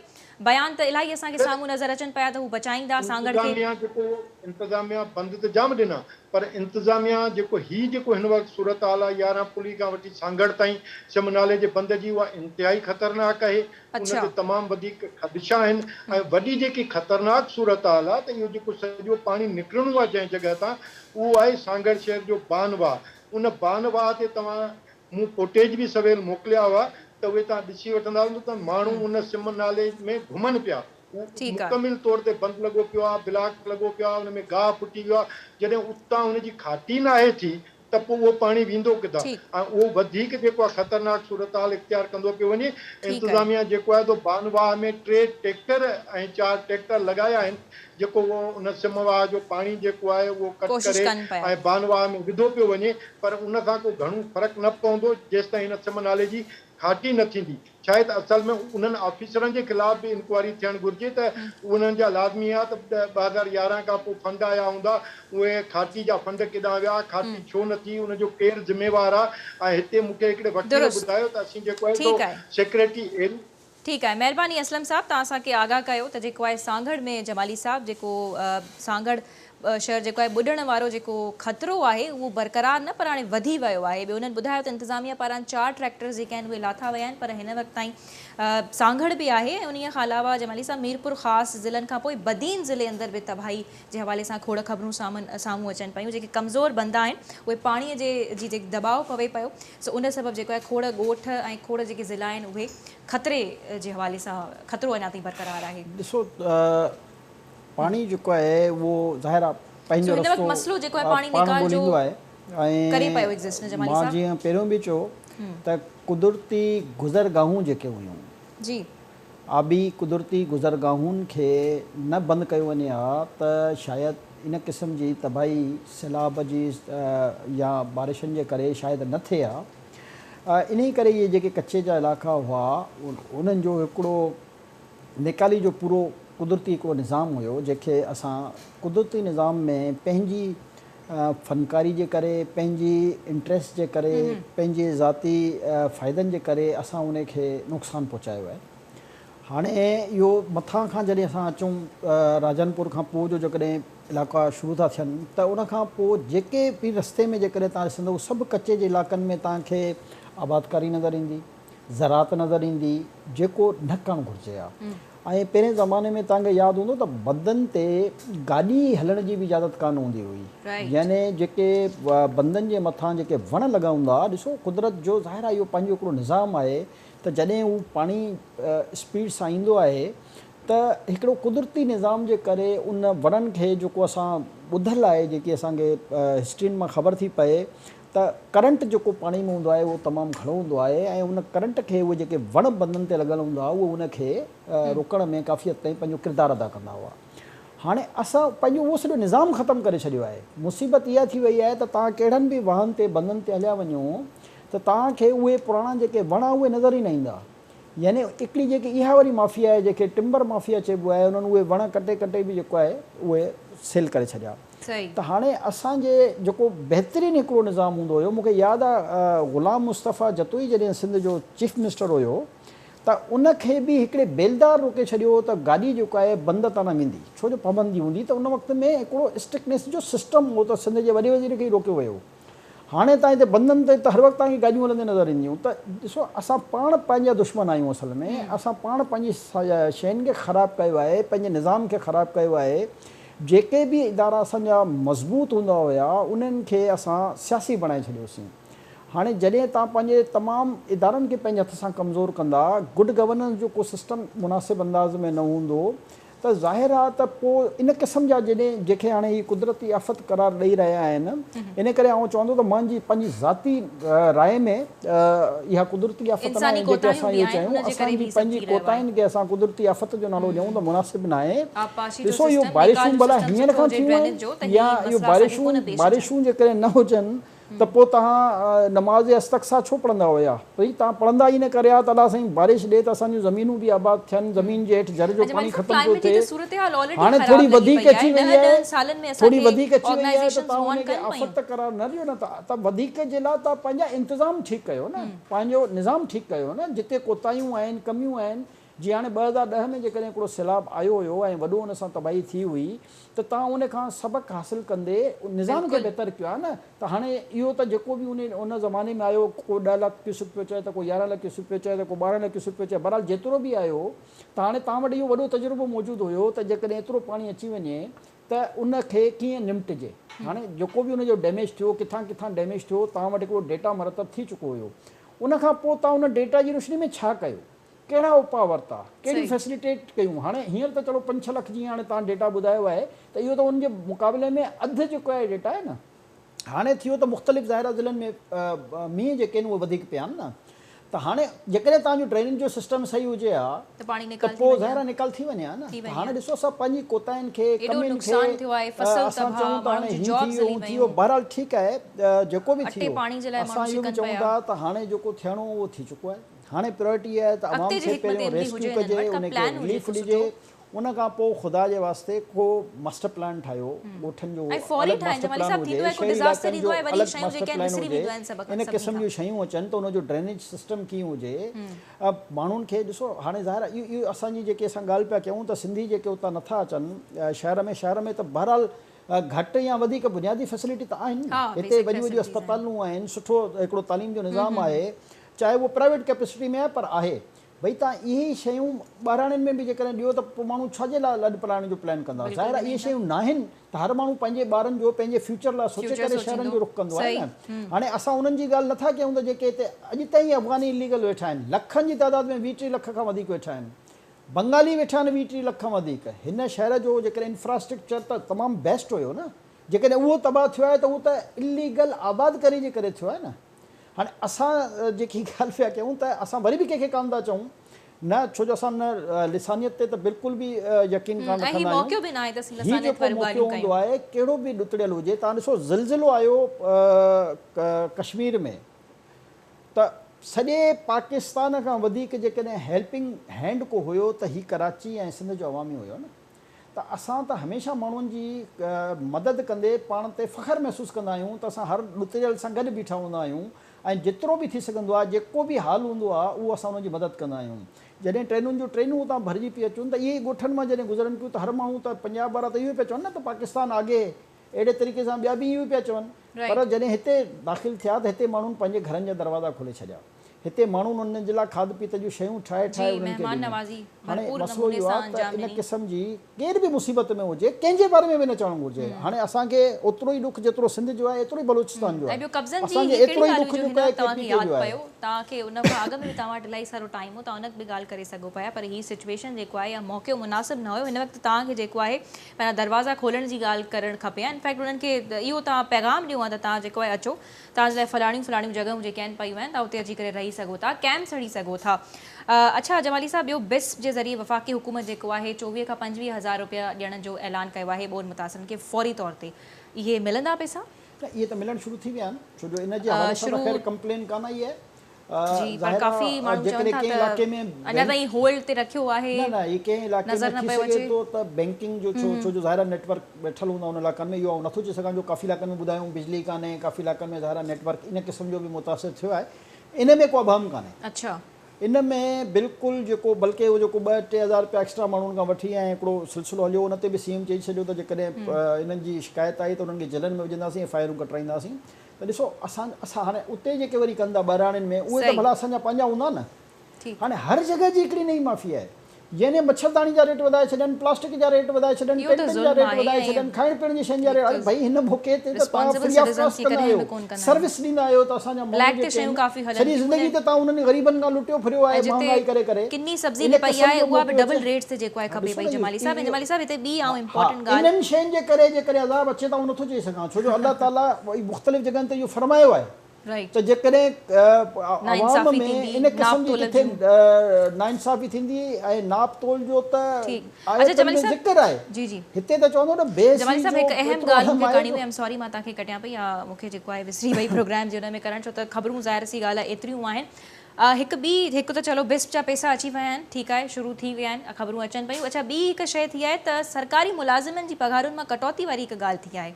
بيان ته الاهي اسان کي سامهون نظر اچن پيا ته هو بچائيندا سانگهڙ کي. انتظاميا جيڪو انتظاميا بند ته جام ڏنا پر انتظاميا جيڪو هي جيڪو هن وقت صورتحال آهي 11 پلي کان وٺي سانگهڙ تائين سم نالي جي بند جي اها انتهائي خطرناڪ آهي ان تي تمام وڌيڪ خدشا آهن ۽ وڏي جيڪي خطرناڪ صورتحال آهي ته اهو جيڪو سڄو پاڻي نڪرڻو آهي جنهن جڳهه تان اهو آهي سانگهڙ شهر جو بان واهه ان بان واهه تي توهان مون فوٽيج به سويل موڪليا هئا ته اهي توهان ڏسي وٺندا ته ماڻهو ان سم نالي ۾ گهمن پيا هو مڪمل طور تي بند لڳو پيو آهي، بلاڪ لڳو پيو آهي، ان ۾ گاهه ڦٽي ويو آهي، جڏهن اتان ان جي کاٽي ناهي ٿي ته پوء اهو پاڻي ويندو ڪٿان ۽ اهو وڌيڪ جيڪو آهي خطرناڪ صورتحال اختيار ڪندو پيو وڃي. انتظاميا جيڪو آهي سو بان واهه ۾ 3 ٽيڪٽر ۽ 4 ٽيڪٽر لڳايا آهن جيڪو اهو ان سم واهه جو پاڻي جيڪو آهي اهو ڪٽ ڪري ۽ بان واهه ۾ وڌو پيو وڃي پر ان سان ڪو گهڻو فرق نه پوندو جيستائين هن سم نالي جي کاٽي نه ٿيندي. شايد اصل ۾ انهن آفيسرن جي خلاف به انڪوائري ٿيڻ گهرجي ته انهن جا لازمي آ ته 2011 کان پوء فنڊ آيا هوندا اهي کاٽي جا فنڊ ڪيڏانهن ويا کاٽي ڇو نه ٿي ان جو ڪير ذميوار آ ۽ هتي مون کي هڪڙي وڪيل ٻڌايو ته اسين جيڪو آهي سو سيڪريٽري ايل ٺيڪ آهي مهرباني اسلم صاحب توهان اسان کي آگاهه ڪيو ته جيڪو آهي سانگهڙ ۾ جمالي صاحب جيڪو سانگهڙ شهر جيڪو آهي ٻڏڻ وارو جيڪو خطرو آهي اهو برقرار نه پر هاڻي وڌي ويو آهي ٻيو انهن ٻڌايو ته انتظاميا پاران 4 ٽريڪٽرز جيڪي آهن اهي لاٿا ويا آهن پر هن وقت تائين سانگهڙ به آهي ۽ انهي کان علاوه جمالي صاحب ميرپور خاص ضلعن کان پوء بدين ضلعي اندر به تباهي جي حوالي سان کوڙ خبرون سامهون اچن پيون جيڪي ڪمزور بندا آهن اهي پاڻي جي جي جيڪي دٻاء پوي پيو سو ان سبب جيڪو آهي کوڙ ڳوٺ ۽ کوڙ جيڪي ضلعا آهن اهي خطري جي حوالي سان خطرو اڃا تائين برقرار آهي. ڏسو پاڻي جيڪو آهي اهو ظاهر آهي پنهنجو رستو مسئلو جيڪو آهي پاڻي پاڻ نيڪال جو ڳوليندو آهي ڪري ۽ پيو ايگزسٽ نه جمالي مان صاحب. جيئن پهريون به چيو ته قدرتي گذرگاهون جيڪي هيون جي. آبي قدرتي گذرگاهن کي نه بند ڪيو وڃي ها ته شايد ان قسم جي تباهي سيلاب جي يا بارشن جي ڪري شايد نه ٿئي ها انهي ڪري اهي جيڪي ڪچي جا علائقا هئا انهن جو هڪڙو نيڪالي جو پورو قدرتي هڪڙو نظام هيو جنهن کي اسان قدرتي نظام ۾ پنهنجي فنڪاري جي ڪري، پنهنجي انٽريسٽ جي ڪري، پنهنجي ذاتي فائدن جي ڪري اسان ان کي نقصان پهچايو آهي. هاڻي اهو مٿان کان جڏهن اسان اچون راجن پور کان پوء جو جيڪڏهن علائقا شروع ٿا ٿين ته ان کان پوء جيڪي به رستي ۾ جيڪڏهن توهان ڏسندو سڀ ڪچي جي علائقن ۾ توهان کي آبادڪاري نظر ايندي، زراعت نظر ايندي جيڪو نه ڪرڻ گهرجي ها ۽ پهرين زماني ۾ توهان کي ياد هوندو ته بندن تي گاڏي هلڻ جي به اجازت ڪانه هوندي هئي يعني جيڪي بندن جي مٿان جيڪي وڻ لڳا هوندا هئا ڏسو قدرت جو ظاهر آهي اهو پنهنجو هڪڙو نظام آهي ته جڏهن هو پاڻي اسپيڊ سان ايندو آهي ته هڪڙو قدرتي نظام جي ڪري ان وڻن کي جيڪو اسان ٻڌل آهي جيڪي اسان کي هسٽرين مان خبر ٿي پئي ته ڪرنٽ جيڪو پاڻي ۾ هوندو آهي اهو تمام گهڻو هوندو آهي ۽ ان ڪرنٽ کي اهي جيڪي وڻ بندن تي لڳل هوندا هئا اهي ان کي روڪڻ ۾ ڪافي حد تائين پنهنجو ڪردار ادا ڪندا هئا. هاڻي اسان پنهنجو اهو سڄو نظام ختم ڪري ڇڏيو آهي. مصيبت اها ٿي وئي آهي ته توهان ڪهڙن به واهن تي بندن تي هليا وڃو ته توهان کي اهي پراڻا جيڪي وڻ اهي نظر ئي نه ايندا. يعني هڪڙي جيڪي اها واري مافيا آهي جنهن کي ٽمبر مافيا چئبو آهي انهن اهي وڻ ڪٽي ڪٽي به جيڪو آهي اهي سيل ڪري ڇڏيا. ته هاڻي اسان جي جيڪو بهترين هڪڙو نظام هوندو هيو مون کي ياد آهي غلام مصطفيٰ جتوئي جڏهن سنڌ جو چيف منسٽر هيو ته ان کي به هڪڙي بيلدار روڪي ڇڏيو هو ته گاڏي جيڪو آهي بند تان نه ويندي ڇو جو پابندي هوندي ته ان وقت ۾ هڪڙو اسٽرڪٽنيس جو سسٽم هو ته سنڌ جي وڏي وزير کي ئي روڪيو ويو هو هاڻي تان هتي بندن تي ته هر وقت توهان کي گاڏيون هلندي نظر اينديون ته ڏسو اسان پاڻ پنهنجا دشمن آهيون اصل ۾ اسان پاڻ پنهنجي شين کي خراب ڪيو آهي پنهنجي نظام کي خراب ڪيو آهي جيڪي به ادارا اسان جا مضبوط هوندا هيا انهن کي اسان سياسي بڻائي ڇڏيوسين هاڻي جڏهن توهان پنهنجي تمام ادارن کي پنهنجي هٿ سان ڪمزور ڪندا، گڊ گورننس جو ڪو سسٽم مناسب انداز ۾ نه هوندو ته ظاهر آهي ته پوء ان قسم جا جڏهن جنهن کي هاڻي هي قدرتي آفت قرار ڏئي رهيا آهن ان ڪري آئون چوان ٿو ته منهنجي پنهنجي ذاتي راء ۾ اها قدرتي آفت ناهي جنهن کي اسان اهو چيون اسان جي پنهنجي ڪوتاهين کي اسان قدرتي آفت جو نالو ڏيون ته مناسب ناهي ڏسو اهو بارشون ڀلا هينئر کان ٿيون آهن يا اهو بارشون بارشون جيڪڏهن نه هجن ته پوء توهان نماز استقصا ڇو پڙهندا هيا؟ ڀئي توهان پڙهندا ئي نه ڪري ها ته الله سائين بارش ڏي ته اسان جون زمينون به آباد ٿين، زمين جي هيٺ جر جو پاڻي ختم ٿو ٿئي، هاڻي ٿوري وڌيڪ اچي وئي آهي، ٿوري وڌيڪ اچي وئي آهي ته توهان ان کي آفت قرار نه ڏيو نه ته وڌيڪ جي لاء توهان پنهنجا انتظام ٺيڪ ڪيو نه، پنهنجو نظام ٺيڪ ڪيو نه، جتي ڪوتاهيون آهن، ڪميون آهن، جيئن هاڻي 2010 ۾ جيڪڏهن هڪڙو سيلاب آيو هيو ۽ وڏو ان سان تباهي ٿي هئي ته توهان ان کان سبق حاصل ڪندي نظام کي بهتر ڪيو ها نه ته هاڻي اهو ته جيڪو به ان ان زماني ۾ آيو ڪو ڏهه لک ڪيوسڪ پيو چئي ته ڪو 11 لک ڪيوسڪ پيو چئي ته ڪو 12 لک ڪيوسڪ پيو چئي بهرحال جيترو به آيو ته هاڻي توهان وٽ اهو وڏو تجربو موجود هيو ته جيڪڏهن ايترو پاڻي اچي وڃي ته ان کي ڪيئن نمٽجي هاڻي جيڪو به ان جو ڊيميج ٿيو ڪٿان ڪٿان ڊيميج ٿيو توهان وٽ هڪڙو ڊيٽا مرتب ٿي چڪو هيو ان کان پوء توهان ان ڊيٽا جي روشني ۾ ڇا ڪيو ڪهڙا اپاء ورتا، ڪهڙيون فيسليٽيٽ ڪيون، هاڻي هينئر ته چلو پنج ڇهه لک جيئن هاڻي توهان ڊيٽا ٻڌايو آهي ته اهو ته ان جي مقابلي ۾ اڌ جيڪو آهي ڊيٽا آهي نه. هاڻي ٿيو ته مختلف ظاهر آهي ضلعن ۾ مينهن جيڪي آهن اهي وڌيڪ پيا آهن نه ته هاڻي جيڪڏهن توهان جو ڊرينيج جو سسٽم صحيح هجي ها ته پوء ظاهر آهي نيڪال ٿي وڃي ها نه ته هاڻي ڏسو اسان پنهنجي ڪوتاهين کي ڪمين کي اسان چئون ته هاڻي هي ٿي ويو هو ٿي ويو بهرحال ٺيڪ آهي جيڪو به ٿي ويو اسان اهو به چئون ٿا ته هاڻي جيڪو ٿيڻو هو اهو ٿي چڪو آهي. هاڻي پرائرٽي اها آهي ته عوام کي پهريون ريسڪيو ڪجي، ان کي رليف ڏجي، ان کان پوء خدا جي واسطي ڪو ماسٽر پلان ٺاهيو، ڳوٺن جو الڳ ماسٽر پلان هجي، شهري علائقن جو الڳ ماسٽر پلان هجي، ان قسم جون شيون اچن ته ان جو ڊرينيج سسٽم ڪيئن هجي، ماڻهن کي ڏسو هاڻي ظاهر آهي اهو اسان جي جيڪي اسان ڳالهه پيا ڪيون ته سنڌي جيڪي اتان نٿا اچن شهر ۾ شهر ۾ ته بهرحال گهٽ يا وڌيڪ بنيادي فيسلٽي ته آهن نه، هتي وڏيون وڏيون اسپتالون آهن، سٺو هڪڙو تعليم جو نظام آهي، چاهي اهو پرائيويٽ ڪيپسٽي ۾ آهي پر آهي. ڀئي توهان اهي ئي شيون ٻهراڙين ۾ به جيڪڏهن ڏيو ته پوء ماڻهو ڇا جي لاء لڏ پلاڻ جو پلان ڪندا؟ ظاهر آهي اهي شيون ناهن ته هر ماڻهو پنهنجي ٻارن جو پنهنجي فيوچر لاء سوچي ڪري شهرن جو رخ ڪندو آهي نه. هاڻي اسان انهن جي ڳالهه نٿا ڪيون ته جيڪي هتي اڄ تائين افغاني اليگل ويٺا آهن لکن جي تعداد ۾ 20 ٽيهه لک کان وڌيڪ ويٺا آهن. بنگالي ويٺا آهن 20 ٽيهه لک کان وڌيڪ. هن شهر جو جيڪڏهن انفراسٽرڪچر ته تمام بيسٽ هيو نه. جيڪڏهن اهو تباهه ٿيو آهي ته اهو ته اليگل آبادڪاري جي ڪري ٿيو آهي نه. هاڻي اسان جيڪي ڳالهه پيا ڪيون ته اسان وري به ڪنهن کي ڪانه ٿا چئون نه ڇو جو اسان نه لسانيت تي ته بلڪل به يقين ڪانه رکندا آهيون هي جيڪو موقعو هوندو آهي ڪهڙو به ڏتڙيل هجي توهان ڏسو زلزلو آيو ڪشمير ۾ ته سڄي پاڪستان کان وڌيڪ جيڪڏهن هيلپنگ هينڊ ڪو هيو ته هي ڪراچي ۽ سنڌ جو عوام ئي هيو نه. ته اسان ته هميشه ماڻهن جي مدد ڪندي پاڻ تي فخر محسوس ڪندا آهيون ته اسان هر ڏتڙيل سان گڏ بيٺا هوندا آهيون ۽ جيترو به ٿي سگهندو آهي جيڪو به حال هوندو آهي اهو اسان انهن جي مدد ڪندا آهيون. جڏهن ٽرينن جون ٽرينون اتان ڀرجي پئي اچن ته اهي ئي ڳوٺن مان جڏهن گذرن پيون ته هر ماڻهو ته پنجاب وارا ته اهو ئي پيا چون نه ته پاڪستان آگي اهڙي طريقي سان ٻيا به اهو ئي پيا چون پر جڏهن هتي داخل ٿيا ته هتي ماڻهن پنهنجي گهرن جا دروازا کولي ڇڏيا. هتي ماڻهن انهن جي لاء کاڌ پيت جون شيون ٺاهي ٺاهي انهن کي ڏنيون. هاڻي مسئلو اهو آهي ته ان قسم جي ڪير به مصيبت ۾ هجي ڪنهن جي باري ۾ به نه چوڻ گهرجي. هاڻي اسان کي اوترو ئي ڏک جيترو سنڌ جو آهي ايترو ئي بلوچستان جو آهي. اسان کي ايترو ئي ڏک جيڪو آهي ڪي پي ڪي جو آهي. توهان کي ان کان اڳ ۾ به توهان وٽ الاهي سارو ٽائيم هو توهان ان به ڳالهه ڪري سگهو پيا پر هي سچويشن جيڪو آهي يا موقعو مناسب نه هيو هن وقت توهان کي جيڪو آهي پنهنجا دروازا کولڻ جي ڳالهه ڪرڻ کپي ها انفيڪٽ انهن کي اهو توهان پيغام ڏيو ها ته توهان جيڪو آهي اچو توهان جي لاء فلاڻيون فلاڻيون جڳهيون جيڪي آهن پيون آهن توهان اتي اچي ڪري رهي سگهو ٿا ڪئمپس هڻي سگهو ٿا اڇا جمالي صاحب ٻيو بسپ جي ذريعي وفاقي حڪومت جيڪو آهي 24 کان 25 هزار روپيا ڏيڻ جو اعلان ڪيو آهي ٻوڏ متاثرن کي فوري طور تي اهي ملندا پئسا؟ نه اهي ته ملڻ شروع ٿي ويا آهن ڇو جو ان جي حوالي سان ته خير ڪمپلين ڪانه آئي آهي جي پر ڪافي ماڻهو چون ٿا ته اڃا تائين هولڊ تي رکيو آهي نه نه هي ڪنهن علائقي ۾ ٿي سگهي ٿو ته بينڪنگ جو ڇو ڇو جو ظاهر آهي نيٽ ورڪ ويٺل هوندا ان علائقن ۾ اهو آئون نٿو چئي سگهان جو ڪافي علائقن ۾ ٻڌايو بجلي ڪانهي ڪافي علائقن ۾ ظاهر آهي نيٽ ورڪ ان قسم جو به متاثر ٿيو آهي ان ۾ ڪو ابهام ڪانهي اڇا ان ۾ بلڪل جيڪو بلڪه اهو جيڪو 2 3 هزار رپيا ايڪسٽرا ماڻهن کان وٺي ۽ هڪڙو سلسلو هليو ان تي به سي ايم چئي ڇڏيو ته جيڪڏهن انهن جي شڪايت آئي ته انهن کي جيلن ۾ وجهنداسين ايف I آرون ڪٽرائينداسين ته ڏسو اسان اسان هاڻي اتي جيڪي وري ڪن ٿا ٻهراڙين ۾ اهي ته ڀلا اسان جا پنهنجا هوندا نه. هاڻي هر جڳهه جي هڪڙي نئين مافيا آهي. يعني مڇرداڻي جا ريٽ وڌائي ڇڏين، پلاسٽڪ جا ريٽ وڌائي ڇڏين، پينٽن جا ريٽ وڌائي ڇڏين، کائڻ پيئڻ جي شين جا ريٽ اڙي ڀئي هن موقعي تي ته توهان فري آف ڪاسٽ ڪندا آهيو، سروس ڏيندا آهيو ته اسان جا ماڻهو جيڪي آهن سڄي زندگي ته توهان انهن غريبن کان لٽيو ڦريو آهي مهانگائي ڪري ڪري ان قسم جو موقعو اچي ها انهن شين جي ڪري جيڪڏهن عذاب اچي ته آئون نٿو چئي سگهان ڇو جو الله تعاليٰ مختلف جڳهن تي اهو فرمايو آهي ته جيڪڏهن عوام ۾ ان قسم جي ڪٿي ناانصافي ٿيندي ۽ ناپ تول جو ته آيتن ۾ ذڪر آهي هتي ته چوندو نه بي حسي جو ايترو اهم آهي جو. هڪ ٻي هڪ ته چلو بسپ جا پئسا اچي ويا آهن ٺيڪ آهي شروع ٿي ويا آهن خبرون اچن پيون اڇا ٻي هڪ شيء ٿي آهي ته سرڪاري ملازمن جي پگهارن مان ڪٽوتي واري هڪ ڳالهه ٿي آهي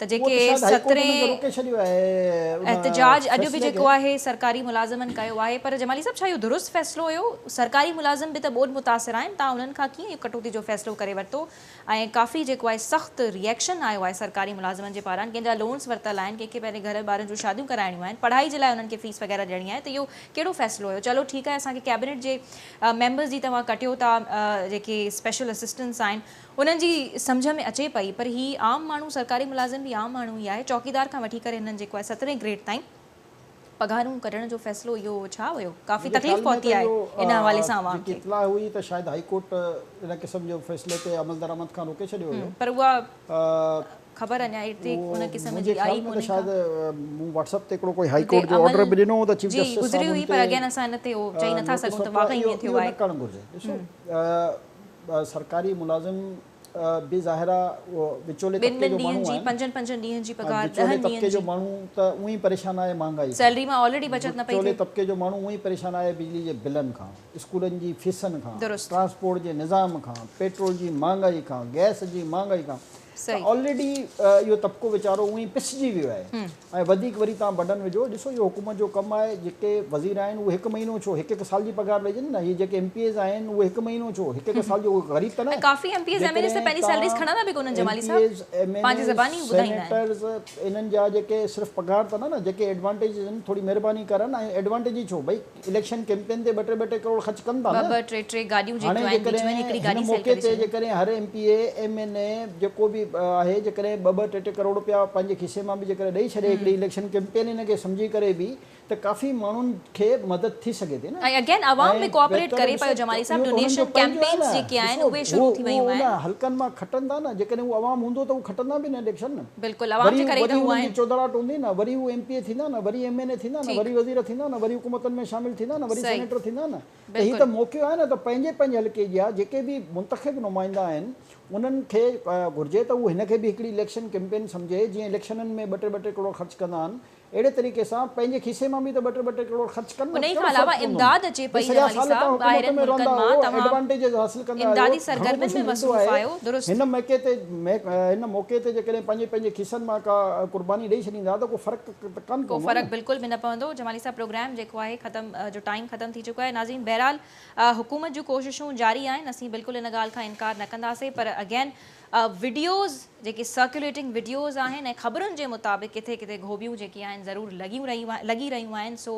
ته جيڪي سترهين احتجاج اڄ به جيڪو آهي سرڪاري ملازمن ڪيو آهي پر جمالي صاحب ڇا اهو درست فيصلو هيو سرڪاري ملازم به ته ٻوڏ متاثر آهن تان انهن کان ڪيئن اهو ڪٽوتي جو فيصلو ڪري ورتو ۽ ڪافي جيڪو آهي سخت ريئيڪشن آيو آهي سرڪاري ملازمن جي پاران ڪنهن جا لونز ورتل آهن ڪنهن کي پنهنجي گهر ٻارن جون شاديون ڪرائڻيون آهن پڙهائي جي لاء انهن کي فيس وغيره ڏيڻي آهي ته اهو ڪهڙو فيصلو هيو چلو ٺيڪ آهي اسان کي ڪيبنيٽ جي ميمبرز جي توهان ڪٽيو ٿا جيڪي اسپيشل اسسٽنٽس آهن انهن جي سمجهه ۾ اچي پئي پر هي عام ماڻهو سرڪاري ملازم به عام ماڻهو ئي آهي چوڪيدار کان وٺي ڪري هنن جيڪو آهي سترهين گريڊ تائين پگهارون ڪڍڻ جو فيصلو اهو ڇا هيو؟ ڪافي تڪليف پهتي آهي ان حوالي سان عوام کي. جيڪي اطلاع هئي ته شايد هائي ڪورٽ ان قسم جو فيصلي تي عملدرآمد کان روڪي ڇڏيو هيو. پر اها خبر اڃا ايتري ان قسم جي آئي ڪونهي ڪا. شايد مون واٽس اپ تي هڪڙو ڪوئي هائي ڪورٽ جو آرڊر به ڏنو هو ته چيف جسٽس صاحب گذري هئي پر اگين اسان ان تي اهو چئي نٿا سگهون ته واقعي ائين ٿيو آهي. اهو نه ڪرڻ گهرجي. ڏسو سرڪاري ملازم به ظاهر آ وچولي طبقي جو ماڻهو آهن. پنجن پنجن ڏينهن جي پگهار وچولي طبقي جو ماڻهو ته اونئن ئي پريشان آهي مهانگائي کان. سيلري مان آلريڊي بچت نه پئي ٿئي. وچولي طبقي جو ماڻهو اونئن ئي پريشان آهي بجلي جي بلن کان، اسڪولن جي فيسن کان، ٽرانسپورٽ جي نظام کان، پيٽرول جي مهانگائي کان، گئس جي مهانگائي کان ته آلريڊي اهو طبقو ويچارو اونئن ئي پسجي ويو آهي ۽ وڌيڪ وري توهان بڊن وجهو ڏسو اهو حڪومت جو ڪم آهي جيڪي وزير آهن اهي هڪ مهينو ڇو هڪ هڪ سال جي پگهار ڏجن نه هي جيڪي ايم پي ايز آهن اهي هڪ مهينو ڇو هڪ هڪ سال جو اهي غريب ته ناهن ڪافي M P As M N As ته پنهنجي سيلريز کڻندا به ڪونهن جمالي صاحب پنهنجي زباني ٻڌائيندا آهن سينيٽرز انهن جا جيڪي صرف پگهار ته نه نه جيڪي ايڊوانٽيجز آهن ٿوري مهرباني ڪرن ۽ ايڊوانٽيج ئي ڇو ڀئي اليڪشن ڪيمپين تي ٻه ٽي ٻه ٽي ڪروڙ خرچ ڪن ٿا نه. ٻه ٻه ٽي ٽي گاڏيون جيڪيون آهن بيٺيون آهن هڪڙي گاڏي سيل ڪري ڇڏيو. هن موقعي تي جيڪڏهن هر M P A, M N A جيڪو به آهي جيڪڏهن ٻه ٻه ٽي ٽي ڪروڙ رپيا پنهنجي کيسي مان به جيڪڏهن ڏئي ڇڏي هڪڙي اليڪشن ڪيمپين ان کي سمجهي ڪري به ته ڪافي ماڻهن کي مدد ٿي سگهي ٿي نه. ۽ اگين عوام به ڪوآپريٽ ڪري پيو جمالي صاحب ڊونيشن ڪيمپينز جيڪي آهن اهي شروع ٿي ويون آهن. اهو ان حلقن مان کٽن ٿا نه جيڪڏهن اهو عوام هوندو ته هو کٽندا به نه اليڪشن نه. بلڪل عوام جي ڪري ئي ته هو آهن. وري انهن جي چوڌراٽ هوندي نه، وري هو ايم پي اي ٿيندا نه، وري ايم اين اي ٿيندا نه، وري وزير ٿيندا نه، وري حڪومتن ۾ شامل ٿيندا نه، وري سينيٽر ٿيندا نه ته هي ته موقعو آهي نه ته پنهنجي پنهنجي حلقي جا جيڪي به منتخب نمائندا آهن انهن کي گهرجي ته هو هن کي به هڪڙي اليڪشن ڪيمپين سمجهي جيئن اليڪشنن ۾ ٻه ٽي ٻه ٽي ڪروڙ خرچ ڪندا آهن اهڙي طريقي سان پنهنجي کيسي مان به ته ٻه ٽي ٻه ٽي ڪروڙ خرچ ڪن نه انهي ته کان ڪهڙو علاوه فرق پوندو؟ امداد اچي هي پئي سڄا جمالي سال صاحب توهان حڪومت ٻاهرين ۾ ملڪن رهندا مان آهيو توهان ايڊوانٽيجز حاصل ڪندا آهيو امدادي گهڻو سرگرمين ڪجهه ۾ ملندو مصروف آهي آهيو درست. هن موقعي تي هن موقعي تي جيڪڏهن پنهنجي پنهنجي کيسن مان ڪا قرباني ڏئي ڇڏيندا ته ڪو فرق ته ڪانه ڪو پوندو فرق نه. بلڪل به نه پوندو جمالي صاحب پروگرام جيڪو آهي ختم جو ٽائيم ختم ٿي چڪو آهي ناظرين بهرحال حڪومت جون ڪوششون جاري آهن اسين بلڪل ان ڳالهه کان انڪار نه ڪنداسين پر اگين وڊيوز جيڪي سرڪيوليٽنگ وڊيوز آهن ۽ خبرن جي مطابق ڪٿي ڪٿي گهوٻيون جيڪي آهن ضرور لڳيون رهيون لڳي رهيون آهن سو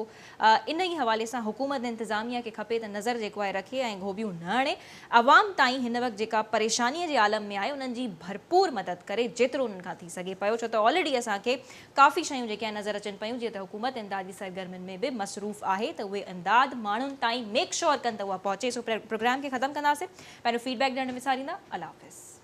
ان ئي حوالي سان حڪومت انتظاميه کي کپي ته نظر جيڪو آهي رکي ۽ گهوٻيون نه هڻي عوام تائين هن وقت جيڪا پريشاني جي عالم ۾ آهي انهن جي ڀرپور مدد ڪري جيترو انهن کان ٿي سگهي پيو ڇو ته آلريڊي اسان کي ڪافي شيون جيڪي آهن نظر اچن پيون جيئن ته حڪومت امدادي سرگرمين ۾ به مصروف آهي ته اهي امداد ماڻهن تائين ميڪ شوئر ڪن ته اها پهچي سو پروگرام کي ختم ڪنداسين پنهنجو فيڊ بيڪ ڏيڻ نه وساريندا الله حافظ.